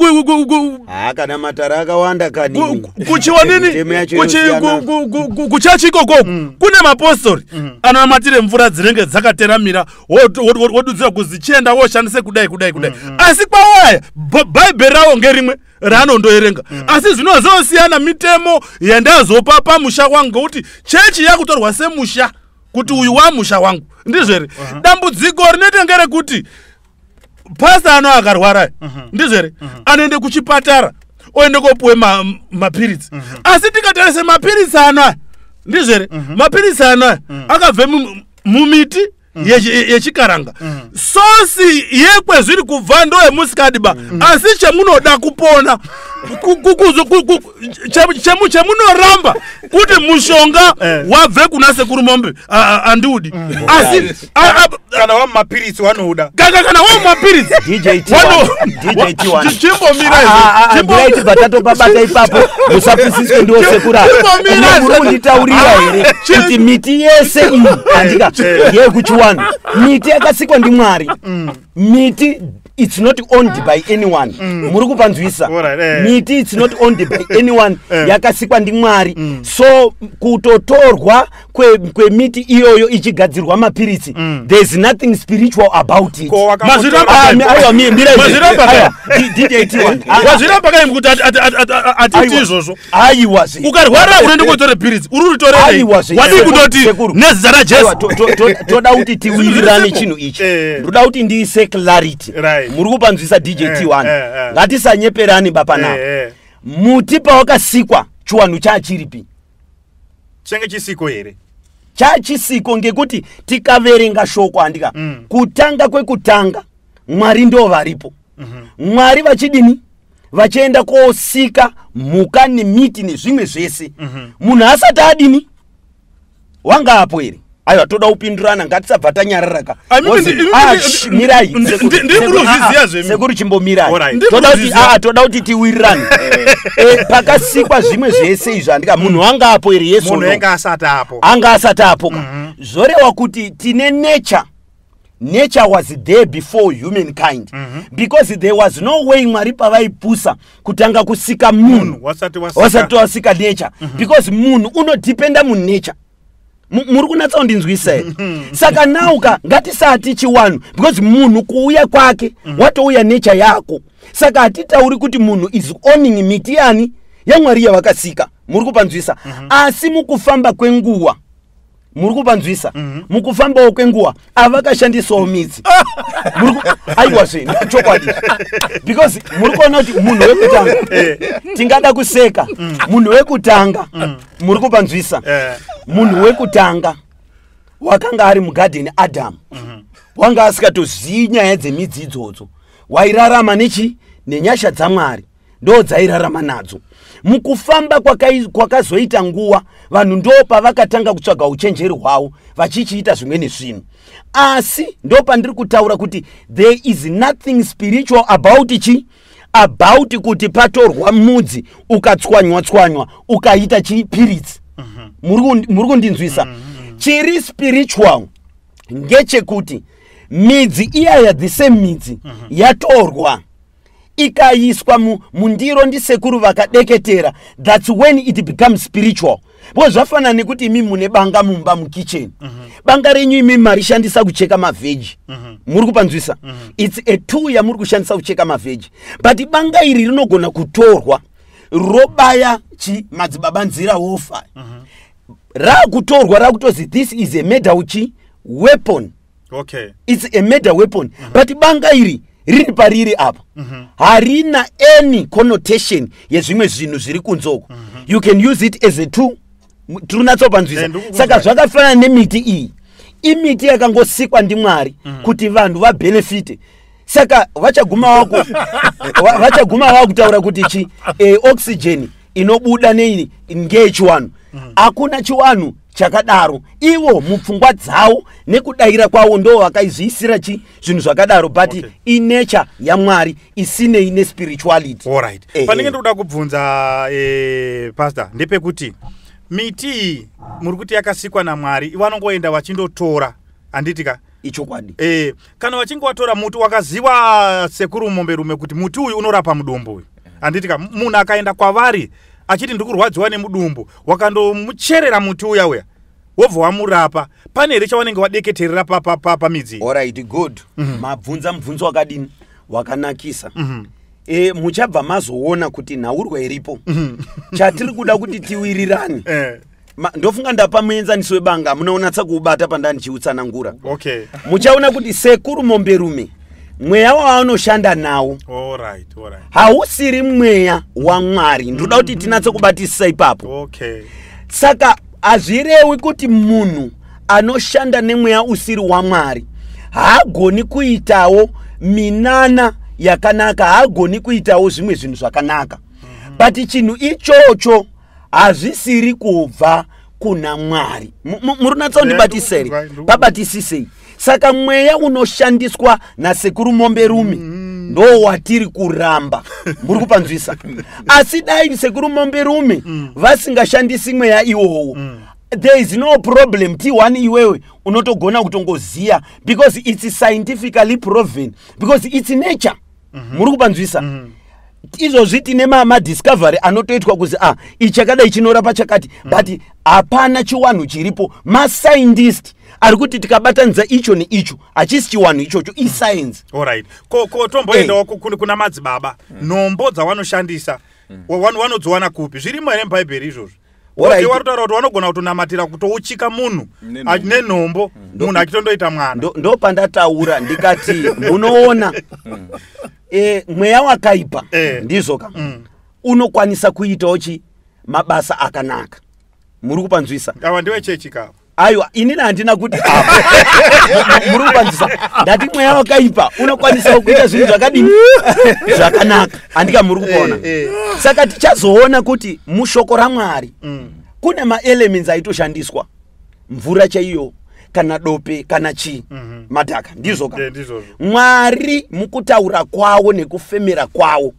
Ha, kana matara akawanda kani.
Kuchiwanini?
Mitemo yacho inosiyana.
Kuchechi ikoko kune mapostori anonamatire mvura dzinenge dzakateramira, wodudzira kuzi chienda woshandise kudai kudai kudai, asi kwawaya bhaibheri ravo ngerimwe raanondoerenga, asi zvinozosiyana mitemo yandazopa pamusha wangu, ngekuti chechi yakutorwa semusha, kuti uyu wamusha wangu, ndizvo here? Dambudziko rinoite ngerekuti pasta ano akarwara, ndizvo here, anoende kuchipatara, oende kopuwe mapiritsi, asi tikatarisa mapiritsi ano aya, ndizvo here, mapiritsi ano aya akabve mumiti yechikaranga. Source yekwezviri kubva ndo yemusikadiba, asi chemunoda kupona chemunoramba kuti mushonga wabve kuna sekuru mombe andiudi, asi
Kana wamumapiritsi wanouda.
Kana wamumapiritsi.
DJ T1, DJ T1.
Chimbomira.
Mirai, tibva tatopabata ipapo, musapusiswe ndiwo sekura.
Chimbomira.
Muri kunditaurira here kuti miti yese iyi, andika, yekuchiwanhu, miti yakasikwa ndiMwari, miti it's not owned by anyone, muri kupanzwisa?
Alright, eh.
Miti it's not owned by anyone, yakasikwa ndiMwari. So kutotorwa kwemiti iyoyo ichigadzirwa mapiritsi, there is nothing spiritual about it.
Ko
Mazviramba.
Ah, aiwa, mirai.
Mazviramba.
Aiwa, DJ T1. Ah, ah.
Wazviramba kai kuti atiti
Aiwa.
izvozvo?
Aiwa zve.
Ukarwara unoende kotore piritsi, uri uritorerei?
Aiwa zve.
Wadii kundoti
Sekuru.
nezita raJesu?
Aiwa, toda kuti tiwirirane chinhu ichi. Ndoda kuti ndiise clarity. Muri kupanzwisa, DJ T1? Ngatisanyeperani bapanapa. Muti pawakasikwa, chiwanhu chachiripi?
Chenge chisiko here?
Chachisiko, ngekuti tikaverenga shoko, handika, kutanga kwekutanga Mwari ndo varipo. Mwari vachidini? Vachienda kosika mhuka nemiti nezvimwe zvese. Munhu asati adini? Wanga apo here? Aiwa, toda kupindurana, ngatisabva tanyararaka.
Ah, imimi
Ah, shh, mirai.
Ndiri kutozviziya zvemi.
Sekuru, chimbomirai.
Alright.
Toda kuti
Ndiri
toda kuti tiwirirane. Pakasikwa zvimwe zvese izvi, handika, munhu anga apo here? Yes or
Munhu
no?
enge asati apo.
Anga asati apo ka. Zvorewa kuti tine nature. Nature was there before humankind, because there was no way Mwari pavaipusa kutanga kusika munhu
Wasati wasika.
Wasati wasika nature, because munhu unodhipenda munature. Muri kunatsa kundinzwisa here? Saka nauka ngatisati chiwanhu, because munhu kuuya kwake watouya nature yako. Saka hatitauri kuti munhu is owning miti yani yaMwari yavakasika. Muri kupanzwisa? Asi mukufamba kwenguva, muri kupanzwisa, mukufambawo kwenguva avakashandisawo midzi. Aiwazve, chokwadi, because muri kuona kuti munhu wekutanga, tingada kuseka, munhu wekutanga, muri kupanzwisa, munhu wekutanga wakanga ari mugadheni, Adamu, wanga asikatozii nyaya dzemidzi idzodzo. Wairarama nechi nenyasha dzaMwari, ndo dzairarama nadzo. Mukufamba kwakazoita nguva, vanhu ndo pavakatanga kutsvaga uchenjeri hwavo vachichiita zvimweni zvinhu. Asi ndo pandiri kutaura kuti there is nothing spiritual about chi about kuti patorwa mudzi, ukatswanywa tswanywa, ukaita chipiritsi. Muri kundinzwisa? Chiri spiritual ngechekuti midzi iyaya, the same midzi yatorwa, ikaiswa mundiro ndisekuru vakadeketera, that's when it becomes spiritual. Because zvafanana nekuti imi mune banga mumba mukicheni. Banga renyu imi marishandisa kucheka mavheji. Muri kupanzwisa? It's a tool yamuri kushandisa kucheka mavheji, but banga iri rinogona kutorwa robaya chi madzibaba nzira wofa. Rakutorwa, rakutozi this is a murder chi weapon. It's a murder weapon, but banga iri riri pariri apa harina any connotation yezvimwe zvinhu zviri kunzoko. You can use it as a tool. Tiri kunatsopanzwisa?
Ndikukunzwa.
Saka zvakafanana nemiti iyi. Imiti yakangosikwa ndiMwari kuti vanhu vabhenefite. Saka vachaguma vakutaura kuti chi oxygen inobuda nei ngeyechiwanhu. Hakuna chiwanhu chakadaro. Ivo mupfungwa dzavo nekudayira kwavo ndo vakaizviisira chi zvinhu zvakadaro, but inature yaMwari isinei nespirituality.
Alright.
Ehe.
Panenge ndikuda kubvunza, pastor, ndepekuti miti iyi muri kuti yakasikwa naMwari, vanongoenda vachindotora, handiti ka?
Ichokwadi.
Kana vachinge vatora muti wakaziwa sekuru momberume kuti muti uyu unorapa mudumbu uyu, handiti ka? Munhu akaenda kwavari achiti ndikurwadziwa nemudumbu, wakandomucherera muti uya uya, wobva wamurapa, pane here chavanenge vadeketerera pamidzi iyi?
Alright, good. Mabvunza mubvunzo wakadini, wakanakisa. Muchabva mazoona kuti nhaurwa iripo. Chatiri kuda kuti tiwirirane, ndofunga ndapa muenzaniso webanga, munoonatsa kuubata pandandichiutsanangura. Muchaona kuti sekuru momberume, mweya waanoshanda nawo
alright alright
hausiri mweya waMwari. Ndoda kuti tinatse kubatisisa ipapo. Saka hazvirewi kuti munhu anoshanda nemweya usiri waMwari haagoni kuitawo minana yakanaka, haagoni kuitawo zvimwe zvinhu zvakanaka, but chinhu ichocho hazvisiri kubva kuna Mwari. Muri kunatsa kundibatisisa here?
Ndikukunzwa.
Pabatisisei. Saka mweya unoshandiswa nasekuru momberume ndo watiri kuramba. Muri kupanzwisa? Asi dai sekuru momberume vasingashandisi mweya iwowo, there is no problem. T1, iwewe unotogona kutongoziya because it's scientifically proven, because it's nature. Muri kupanzwisa? Izvozvi tine madiscovery anotoitwa kuzi a ichi chakadai chinorapa chakati, but hapana chiwanhu chiripo. Mascientist ari kuti tikabatanidza icho neicho, hachisi chiwanhu ichocho, iscience.
Alright, ko tomboendawo kuna madzibaba. Nhombo dzavanoshandisa vanodziwana kupi? Zvirimo here mubhaibheri izvozvo?
Alright.
Vari kutaura kuti vanogona kutonamatira kutouchika munhu
Nenhombo.
Nenhombo, munhu achitondoita mwana.
Ndo pandataura ndikati munoona, mweya wakaipa, ndizvo ka, unokwanisa kuitawo chi mabasa akanaka. Muri kupanzwisa?
Ava ndewechechi kava.
Aiwa, inini handina kuti apa. Muri kupanzwisa? Ndati mweya wakaipa unokwanisawo kuita zvinhu zvakadini, zvakanaka, handika? Muri kupaona? Saka tichazoona kuti mushoko raMwari kune maelements aitoshandiswa, mvura chaiyo, kana dope, kana chii, madhaka, ndizvo ka?
Eh, ndizvozvo.
Mwari mukutaura kwavo nekufemera kwavo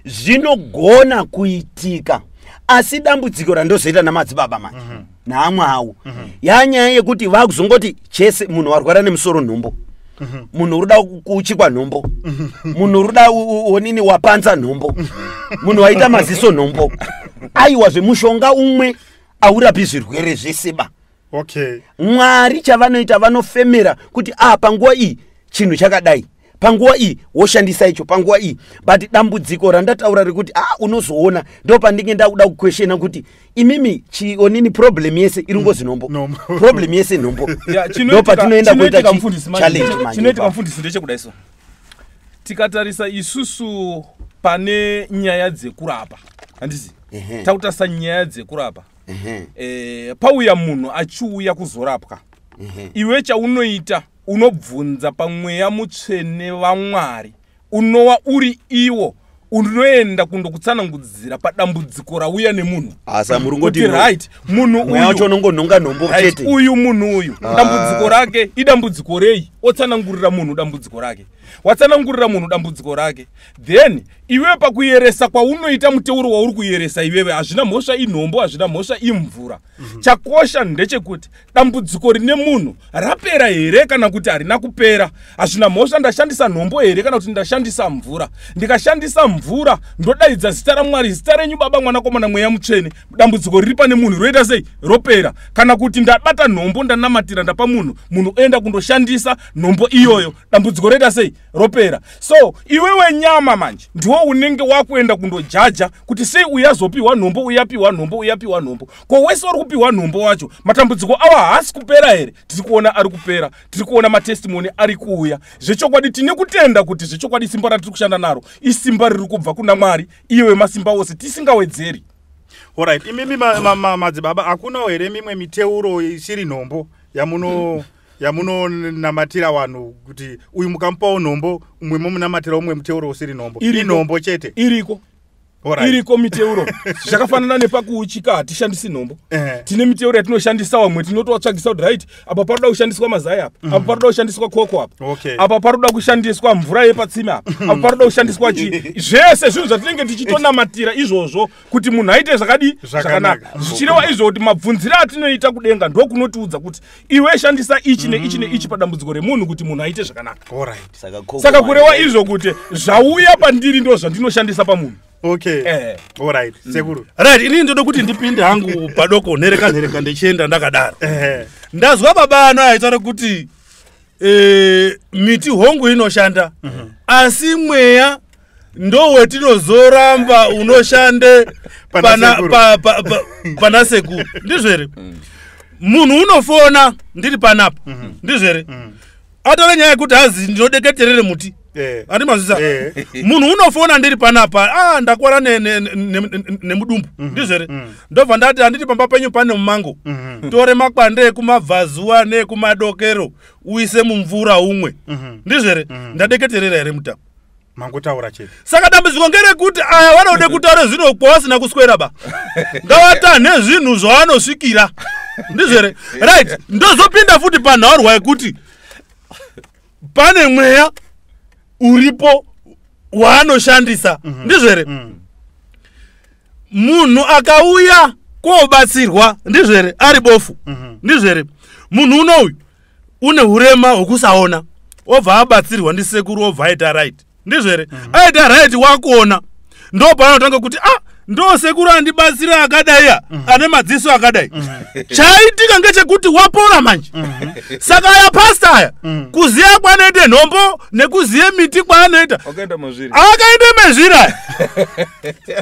zvinogona kuitika. Asi dambudziko randozoita namadzibaba manje naamwe avo yanyaya yekuti vakuzongoti chese munhu warwara nemusoro, nhombo. Munhu uri kuda kuuchikwa nhombo, munhu uri kuda onini wapanza nhombo, munhu waita maziso nhombo. Aiwa, zvemushonga umwe aurapi zvirwere zvese ba. Mwari chavanoita, vanofemera kuti a panguva iyi chinhu chakadai, panguva iyi woshandisa icho, panguva iyi. But dambudziko randataura rekuti a unozoona ndo pandinge ndakuda kuquestiona kuti imimi chionini, problem yese iri ngozi nhombo.
Nhombo.
Problem yese nhombo.
Ya,
Ndo patinoenda kuita
chinoitika mufundisi manje,
challenge manje
chinoitika
ipapo.
mufundisi ndechekudai. So tikatarisa isusu pane nyaya dzekurapa, handisi? Takutarisa nyaya dzekurapa. Pauya munhu achiuya kuzorapwa, iwe chaunoita unobvunza pamweya mutsvene vaMwari unova uri iwo unoenda kundokutsanangudzira padambudziko rauya nemunhu.
Asa muri ngoti
Kuti right, munhu
mweya wacho
uyu
unongonhonga nhombo
Right,
chete.
uyu munhu uyu dambudziko rake idambudziko rei? Otsanangurira munhu dambudziko rake. Watsanangurira munhu dambudziko rake, then iwewe pakuyeresa kwaunoita, muteuro wauri kuyeresa iwewe, hazvina mhosva inhombo, hazvina mhosva imvura. Chakosha ndechekuti dambudziko rine munhu rapera here kana kuti harina kupera. Hazvina mhosva ndashandisa nhombo here kana kuti ndashandisa mvura. Ndikashandisa mvura, ndodaidza zita raMwari, zita renyu Baba, Mwanakomana, Mweya Mutsvene, dambudziko riri pane munhu roita sei? Ropera. Kana kuti ndabata nhombo, ndanamatira, ndapa munhu, munhu oenda kundoshandisa nhombo iyoyo, dambudziko roita sei? Ropera. So iwewe nyama manje ndiwo unenge wakuenda kundojaja kuti sei uyu azopiwa nhombo, uyu apiwa nhombo, uyu apiwa nhombo. Ko wese uri kupiwa nhombo wacho, matambudziko awa haasi kupera here? Tiri kuona ari kupera, tiri kuona matestimony ari kuuya. Zvechokwadi tine kutenda kuti zvechokwadi simba ratiri kushanda naro isimba riri kubva kuna Mwari iye wemasimba ose, tisingawedzeri.
Alright, imimi madzibaba, hakunawo here mimwe miteuro isiri nhombo yamunonamatira vanhu, kuti uyu mukamupawo nhombo, umwe momunamatira umwe muteuro usiri nhombo?
Iriko.
Inhombo chete?
Iriko. Iriko miteuro. Zvakafanana nepakuuchika, hatishandisi nhombo. Tine miteuro yatinoshandisa. Vamwe tinotovatsvagisa kuti right, apa paroda kushandiswa mazai apa, apa paroda kushandiswa koko apa, apa paroda kushandiswa mvura yepatsime apa, apa paroda kushandiswa chii. Zvese zvinhu zvatinenge tichitonamatira izvozvo kuti munhu aite zvakadii?
Zvakanaka.
Zvakanaka. Zvichireva izvo kuti mabvunziro atinoita kudenga ndokunotiudza kuti iwe shandisa ichi neichi neichi padambudziko remunhu kuti munhu aite zvakanaka.
Alright.
Saka koko
Saka kureva
manje-
izvo kuti zvauya pandiri ndo zvandinoshandisa pamunhu.
Alright, sekuru.
Right, inini ndoda kuti ndipinde hangu padoko, nhereka nhereka, ndichienda ndakadaro. Ndazwa baba ano aitaura kuti miti hongu inoshanda, asi mweya ndo wetinozoramba unoshande
Pana sekuru.
pana sekuru. Ndizvo here? Munhu unofona ndiri panapa, ndizvo here? Atore nyaya yekuti hazi ndinodeketerere muti. Handimazvisa? Munhu unofona ndiri panapa, ah, ndakwara nemudumbu, ndizvo here? Ndobva ndati, handiti pamba penyu pane mumango? Tore makwande ekumabvazuva neekumadokero, uise mumvura umwe. Ndizvo here? Ndadeketerera here mutapo?
Mangotaura chete.
Saka dambudziko ngerekuti aya vanode kutaura zvino kwavasina kuswera ba, ngavatanhe zvinhu zvavanosvikira. Ndizvo here? Right, ndozopinda futi panhaurwa yekuti pane mweya uripo waanoshandisa. Ndizvo here? Munhu akauya kobatsirwa, ndizvo here, ari bofu, ndizvo here? Munhu unouyu une urema hwekusaona, obva abatsirwa ndisekuru, obva aita right, ndizvo here? Aita right, wakuona, ndo paanotanga kuti, ah, ndo sekuru andibatsira akadaiya, ane madziso akadai. Chaitika ngechekuti wapora manje. Saka aya pasta aya, kuziya kwanoite nhombo nekuziye miti kwaanoita,
Wakaenda mazviri.
akaende mezviri aya.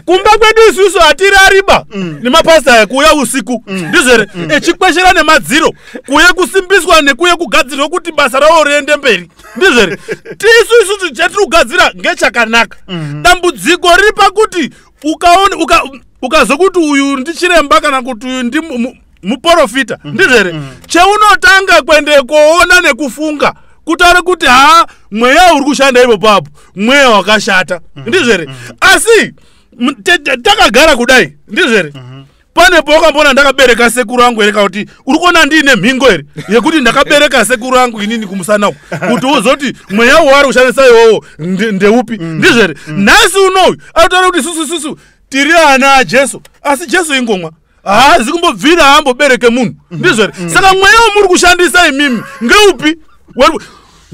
Kumba kwedu isusu hatirariba nemapasta aya kuuya usiku, ndizvo here, echikweshera nemadziro kuye kusimbiswa nekuye kugadzirwa kuti basa ravo riende mberi, ndizvo here? Tisu isusu chatiri kugadzira ngechakanaka. Dambudziko riri pakuti ukaona ukazokuti uyu ndichiremba kana kuti uyu ndi muprofita, ndizvo here, cheunotanga kuende koona nekufunga kutaura kuti ha, mweya uri kushanda ipo papo mweya wakashata, ndizvo here? Asi takagara kudai, ndizvo here, pane pawakambona ndakabereka sekuru angu here, kana kuti uri kuona ndiine mhingo here yekuti ndakabereka sekuru angu inini kumusana uku, kuti uzoti mweya waari kushandisa iwowo ndeupi? Ndizvo here? Nhasi unoyu anotaura kuti susu susu tiri ana aJesu, asi Jesu ingomwa, haazi kumbobvira haambobereke munhu, ndizvo here? Saka mweya wamuri kushandisa imimi ngeupi?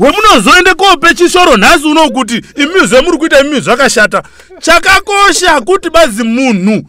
Wemunozoende kope chishoro nhasi uno kuti imi zvemuri kuita imi zvakashata. Chakakosha kuti bazi munhu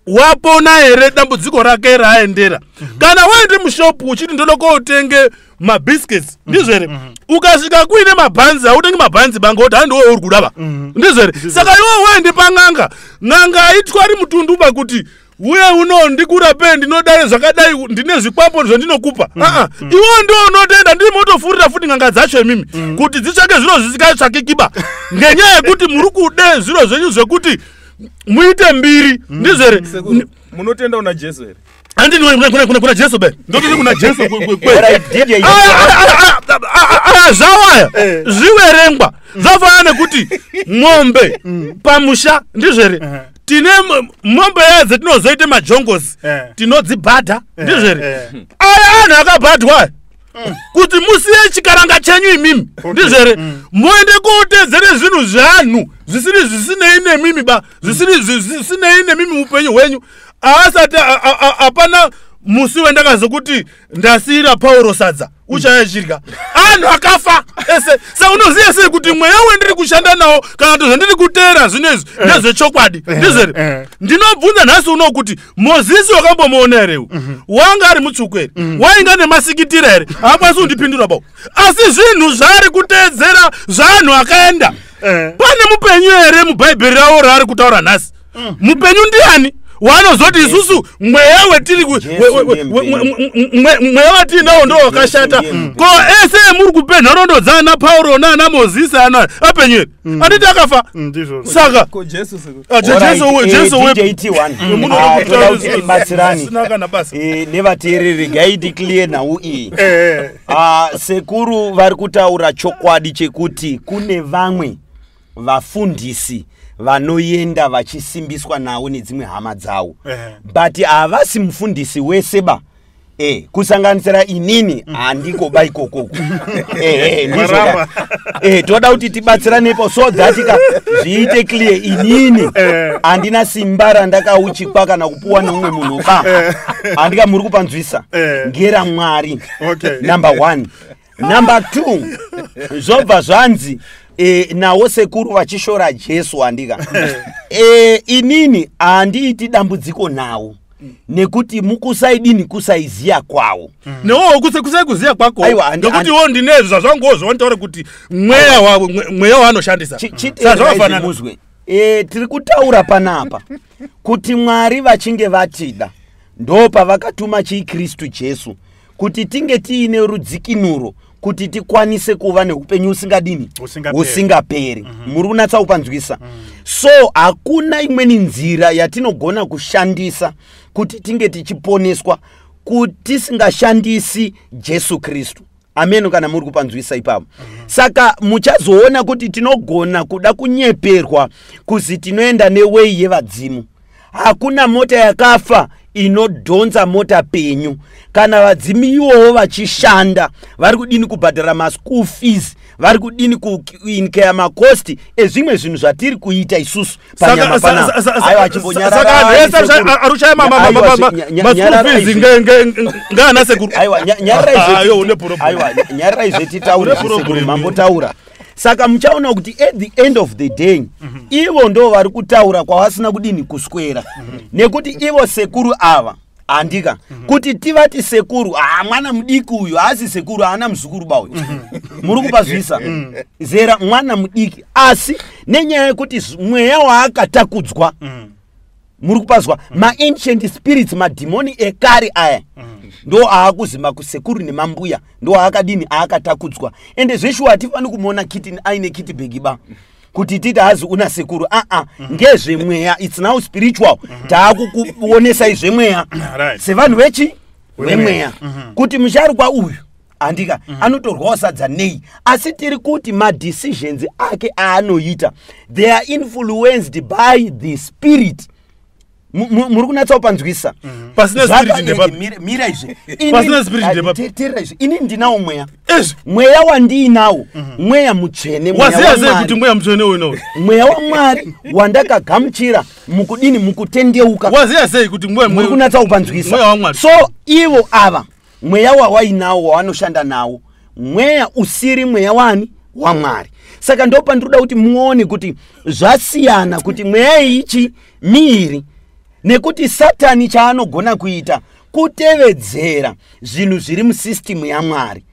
wapona here dambudziko rake raaendera. Kana waende mushopu uchiti ndoda kotenge mabiscuits, ndizvo here? Ukasvika kuine mabhanzi, hautengi mabhanzi banga kuti handiwo uri kudava, ndizvo here? Saka iwe waende pan'anga, n'anga haitwari mutunduba kuti uye uno ndikurape, ndinodai zvakadai, ndine zvikwambo zvandinokupa. Aa, iwe ndo unotenda, ndiri motofurira futi n'anga dzacho imimi kuti dzitsvake zviro zvisikatsvakikiba ngenyaya yekuti muri kude zviro zvenyu zvekuti muite mbiri, ndizvo here?
Sekuru, munotenda una Jesu here?
Handini kuna Jesu be, ndototi kuna Jesu.
Alright, DJ.
Aya zvawaya zviverengwa zvafanana nekuti mombe pamusha, ndizvo here? Tine mombe yaya dzetinozoite majongosi, tinodzibhadha, ndizvo here? Aya anhu akabhadhwa aya kuti musiye chikaranga chenyu imimi, ndizvo here? Muende kotedzere zvinhu zveanhu zvisiri zvisinei nemimi ba, zvisiri zvisinei nemimi upenyu hwenyu. Haasati hapana musi wendakazokuti ndasiyira Pauro sadza uchayachirya. Anhu akafa ese. Saka unoziva sei kuti mweya wendiri kushanda nawo kana kuti zvandiri kuteera zvino izvi ndezvechokwadi, ndizvo here? Ndinobvunza nhasi uno kuti Mozisi wakambomuona here? Wanga ari mutsvuku here? Wainga nemasikitira here? Haakwanisi kundipindura bau, asi zvinhu zvaari kuteedzera zvaanhu akaenda. Pane mupenyu here mubhaibheri ravo raari kutaura nhasi? Mupenyu ndiani waanozoti isusu mweya wetiri
Jesu ndiye mupenyu.
Mweya watiinawo ndo wakashata.
Ndiye mupenyu.
Ko ese emuri kupe nhoroondo dzaana Pauro naana Mozisi ana apenyu here? Anditi akafa?
Ndizvo.
Saka
Ko Jesu, sekuru?
Ah, Jesu
Alright,
Jesu
DJ T1.
Munoda
Ah,
kutaura
toda kuti tibatsirane.
zvisina kana basa.
Nevateereri, regai ticlear nhau iyi. Ah, sekuru vari kutaura chokwadi chekuti kune vamwe vafundisi vanoenda vachisimbiswa nawo nedzimwe hama dzavo, but havasi mufundisi wese ba. Kusanganisira inini handikoba ikokoko. Ndizvo ka.
Maramba.
Toda kuti tibatsiranepo so that ka zviite clear. Inini handina simba randakauchikwa kana kupuwa neumwe munhu ba, handika muri kupanzwisa? Ngera Mwari. Number one. Number two, zvobva zvanzi nawo sekuru vachishora Jesu, handika? Inini handiiti dambudziko nawo nekuti mukusaidini kusaiziya kwawo.
Newowo kusai kuziya kwako.
Aiwa,
Nekuti iwo ndine zvazvanguwo zvawanditaure kuti mweya mweya waanoshandisa. Saka
Chiteererai
zvakafanana.
Zvimuzwe. Tiri kutaura panapa kuti Mwari vachinge vatida ndo pavakatuma chiKristu Jesu kuti tinge tiine rudzikinuro kuti tikwanise kuva neupenyu husingadini?
Husingaperi.
Husingaperi. Muri kunatsa kupanzwisa? So hakuna imweni nzira yatinogona kushandisa kuti tinge tichiponeswa kuti tisingashandisi Jesu Kristu. Ameno kana muri kupanzwisa ipapo. Saka muchazoona kuti tinogona kuda kunyeperwa kuzi tinoenda newei yevadzimu. Hakuna mota yakafa inodhonza mota penyu. Kana vadzimu iwowo vachishanda, vari kudini kubhadhara maschool fees? Vari kudini kuincur macost ezvimwe zvinhu zvatiri kuita isusu panyama panapa? Aiwa,
Saka anhu ese aruchaya maschool fees ngaana sekuru?
Aiwa,
Ayo, une problem.
aiwa, nyararai zvetitaure.
Une problem.
Zvesekuru mambotaura. Saka muchaona kuti at the end of the day ivo ndo vari kutaura kwavasina kudini kuswera, nekuti ivo sekuru ava, handika, kuti tivati sekuru, ha, mwana mudiki uyu haasi sekuru, haana muzukuru ba uyu. Muri kupazwisa? Zera mwana mudiki, asi nenyaya yekuti mweya waakatakudzwa, muri kupazwa, maancient spirits, madhimoni ekare aya ndo aakuzima kusekuru nemambuya, ndo aakadini aakatakudzwa. Ende zveshuwa hatifani kumuona kiti aine kit bag ba kuti titi hazi una sekuru. Aa, ngezvemweya, it's now spiritual. Taakukuonesai zvemweya sevanhu vechi vemweya kuti musharukwa uyu, handika, anotorwawo sadza nei. Asi tiri kuti madecisions ake aanoita, they are influenced by the spirit. Muri kunatsa kupanzwisa?
Pasina spirit ndepapi?
Mira izve.
Pasina spirit ndepapi?
Teerera izve, ini ndinawo mweya.
Ezvi.
Mweya wandiinawo mweya mutsvene, mweya
Waziya sei
waMwari.
kuti mweya mutsvene unowo?
Mweya waMwari wandakagamuchira mukudini? Mukutendeuka.
Waziya sei kuti mweya
Muri kunatsa kupanzwisa?
Mweya waMwari.
So ivo ava mweya wawainawo wawanoshanda nawo. Mweya usiri mweya wani? WaMwari. Saka ndopandinoda kuti muone kuti zvasiyana, kuti mweya ichi miiri, nekuti Satani chaanogona kuita kutevedzera zvinhu zviri musystem yaMwari.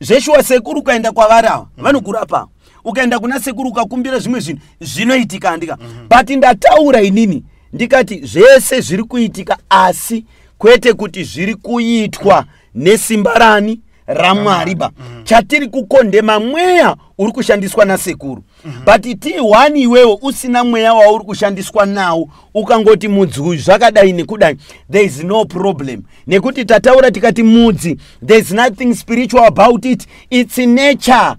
Zveshuwa, sekuru ukaenda kwavari ava, vanokurapa. Ukaenda kuna sekuru ukakumbira zvimwe zvinhu, zvinoitika, handika? But ndataura inini ndikati zvese zviri kuitika, asi kwete kuti zviri kuitwa nesimba rani? RaMwari ba. Chatiri kukondema mweya uri kushandiswa nasekuru. But T1, iwewo usina mweya wauri kushandiswa nawo, ukangoti mudzi uyu zvakadai nekudai, there is no problem, nekuti tataura tikati mudzi, there is nothing spiritual about it, it's nature.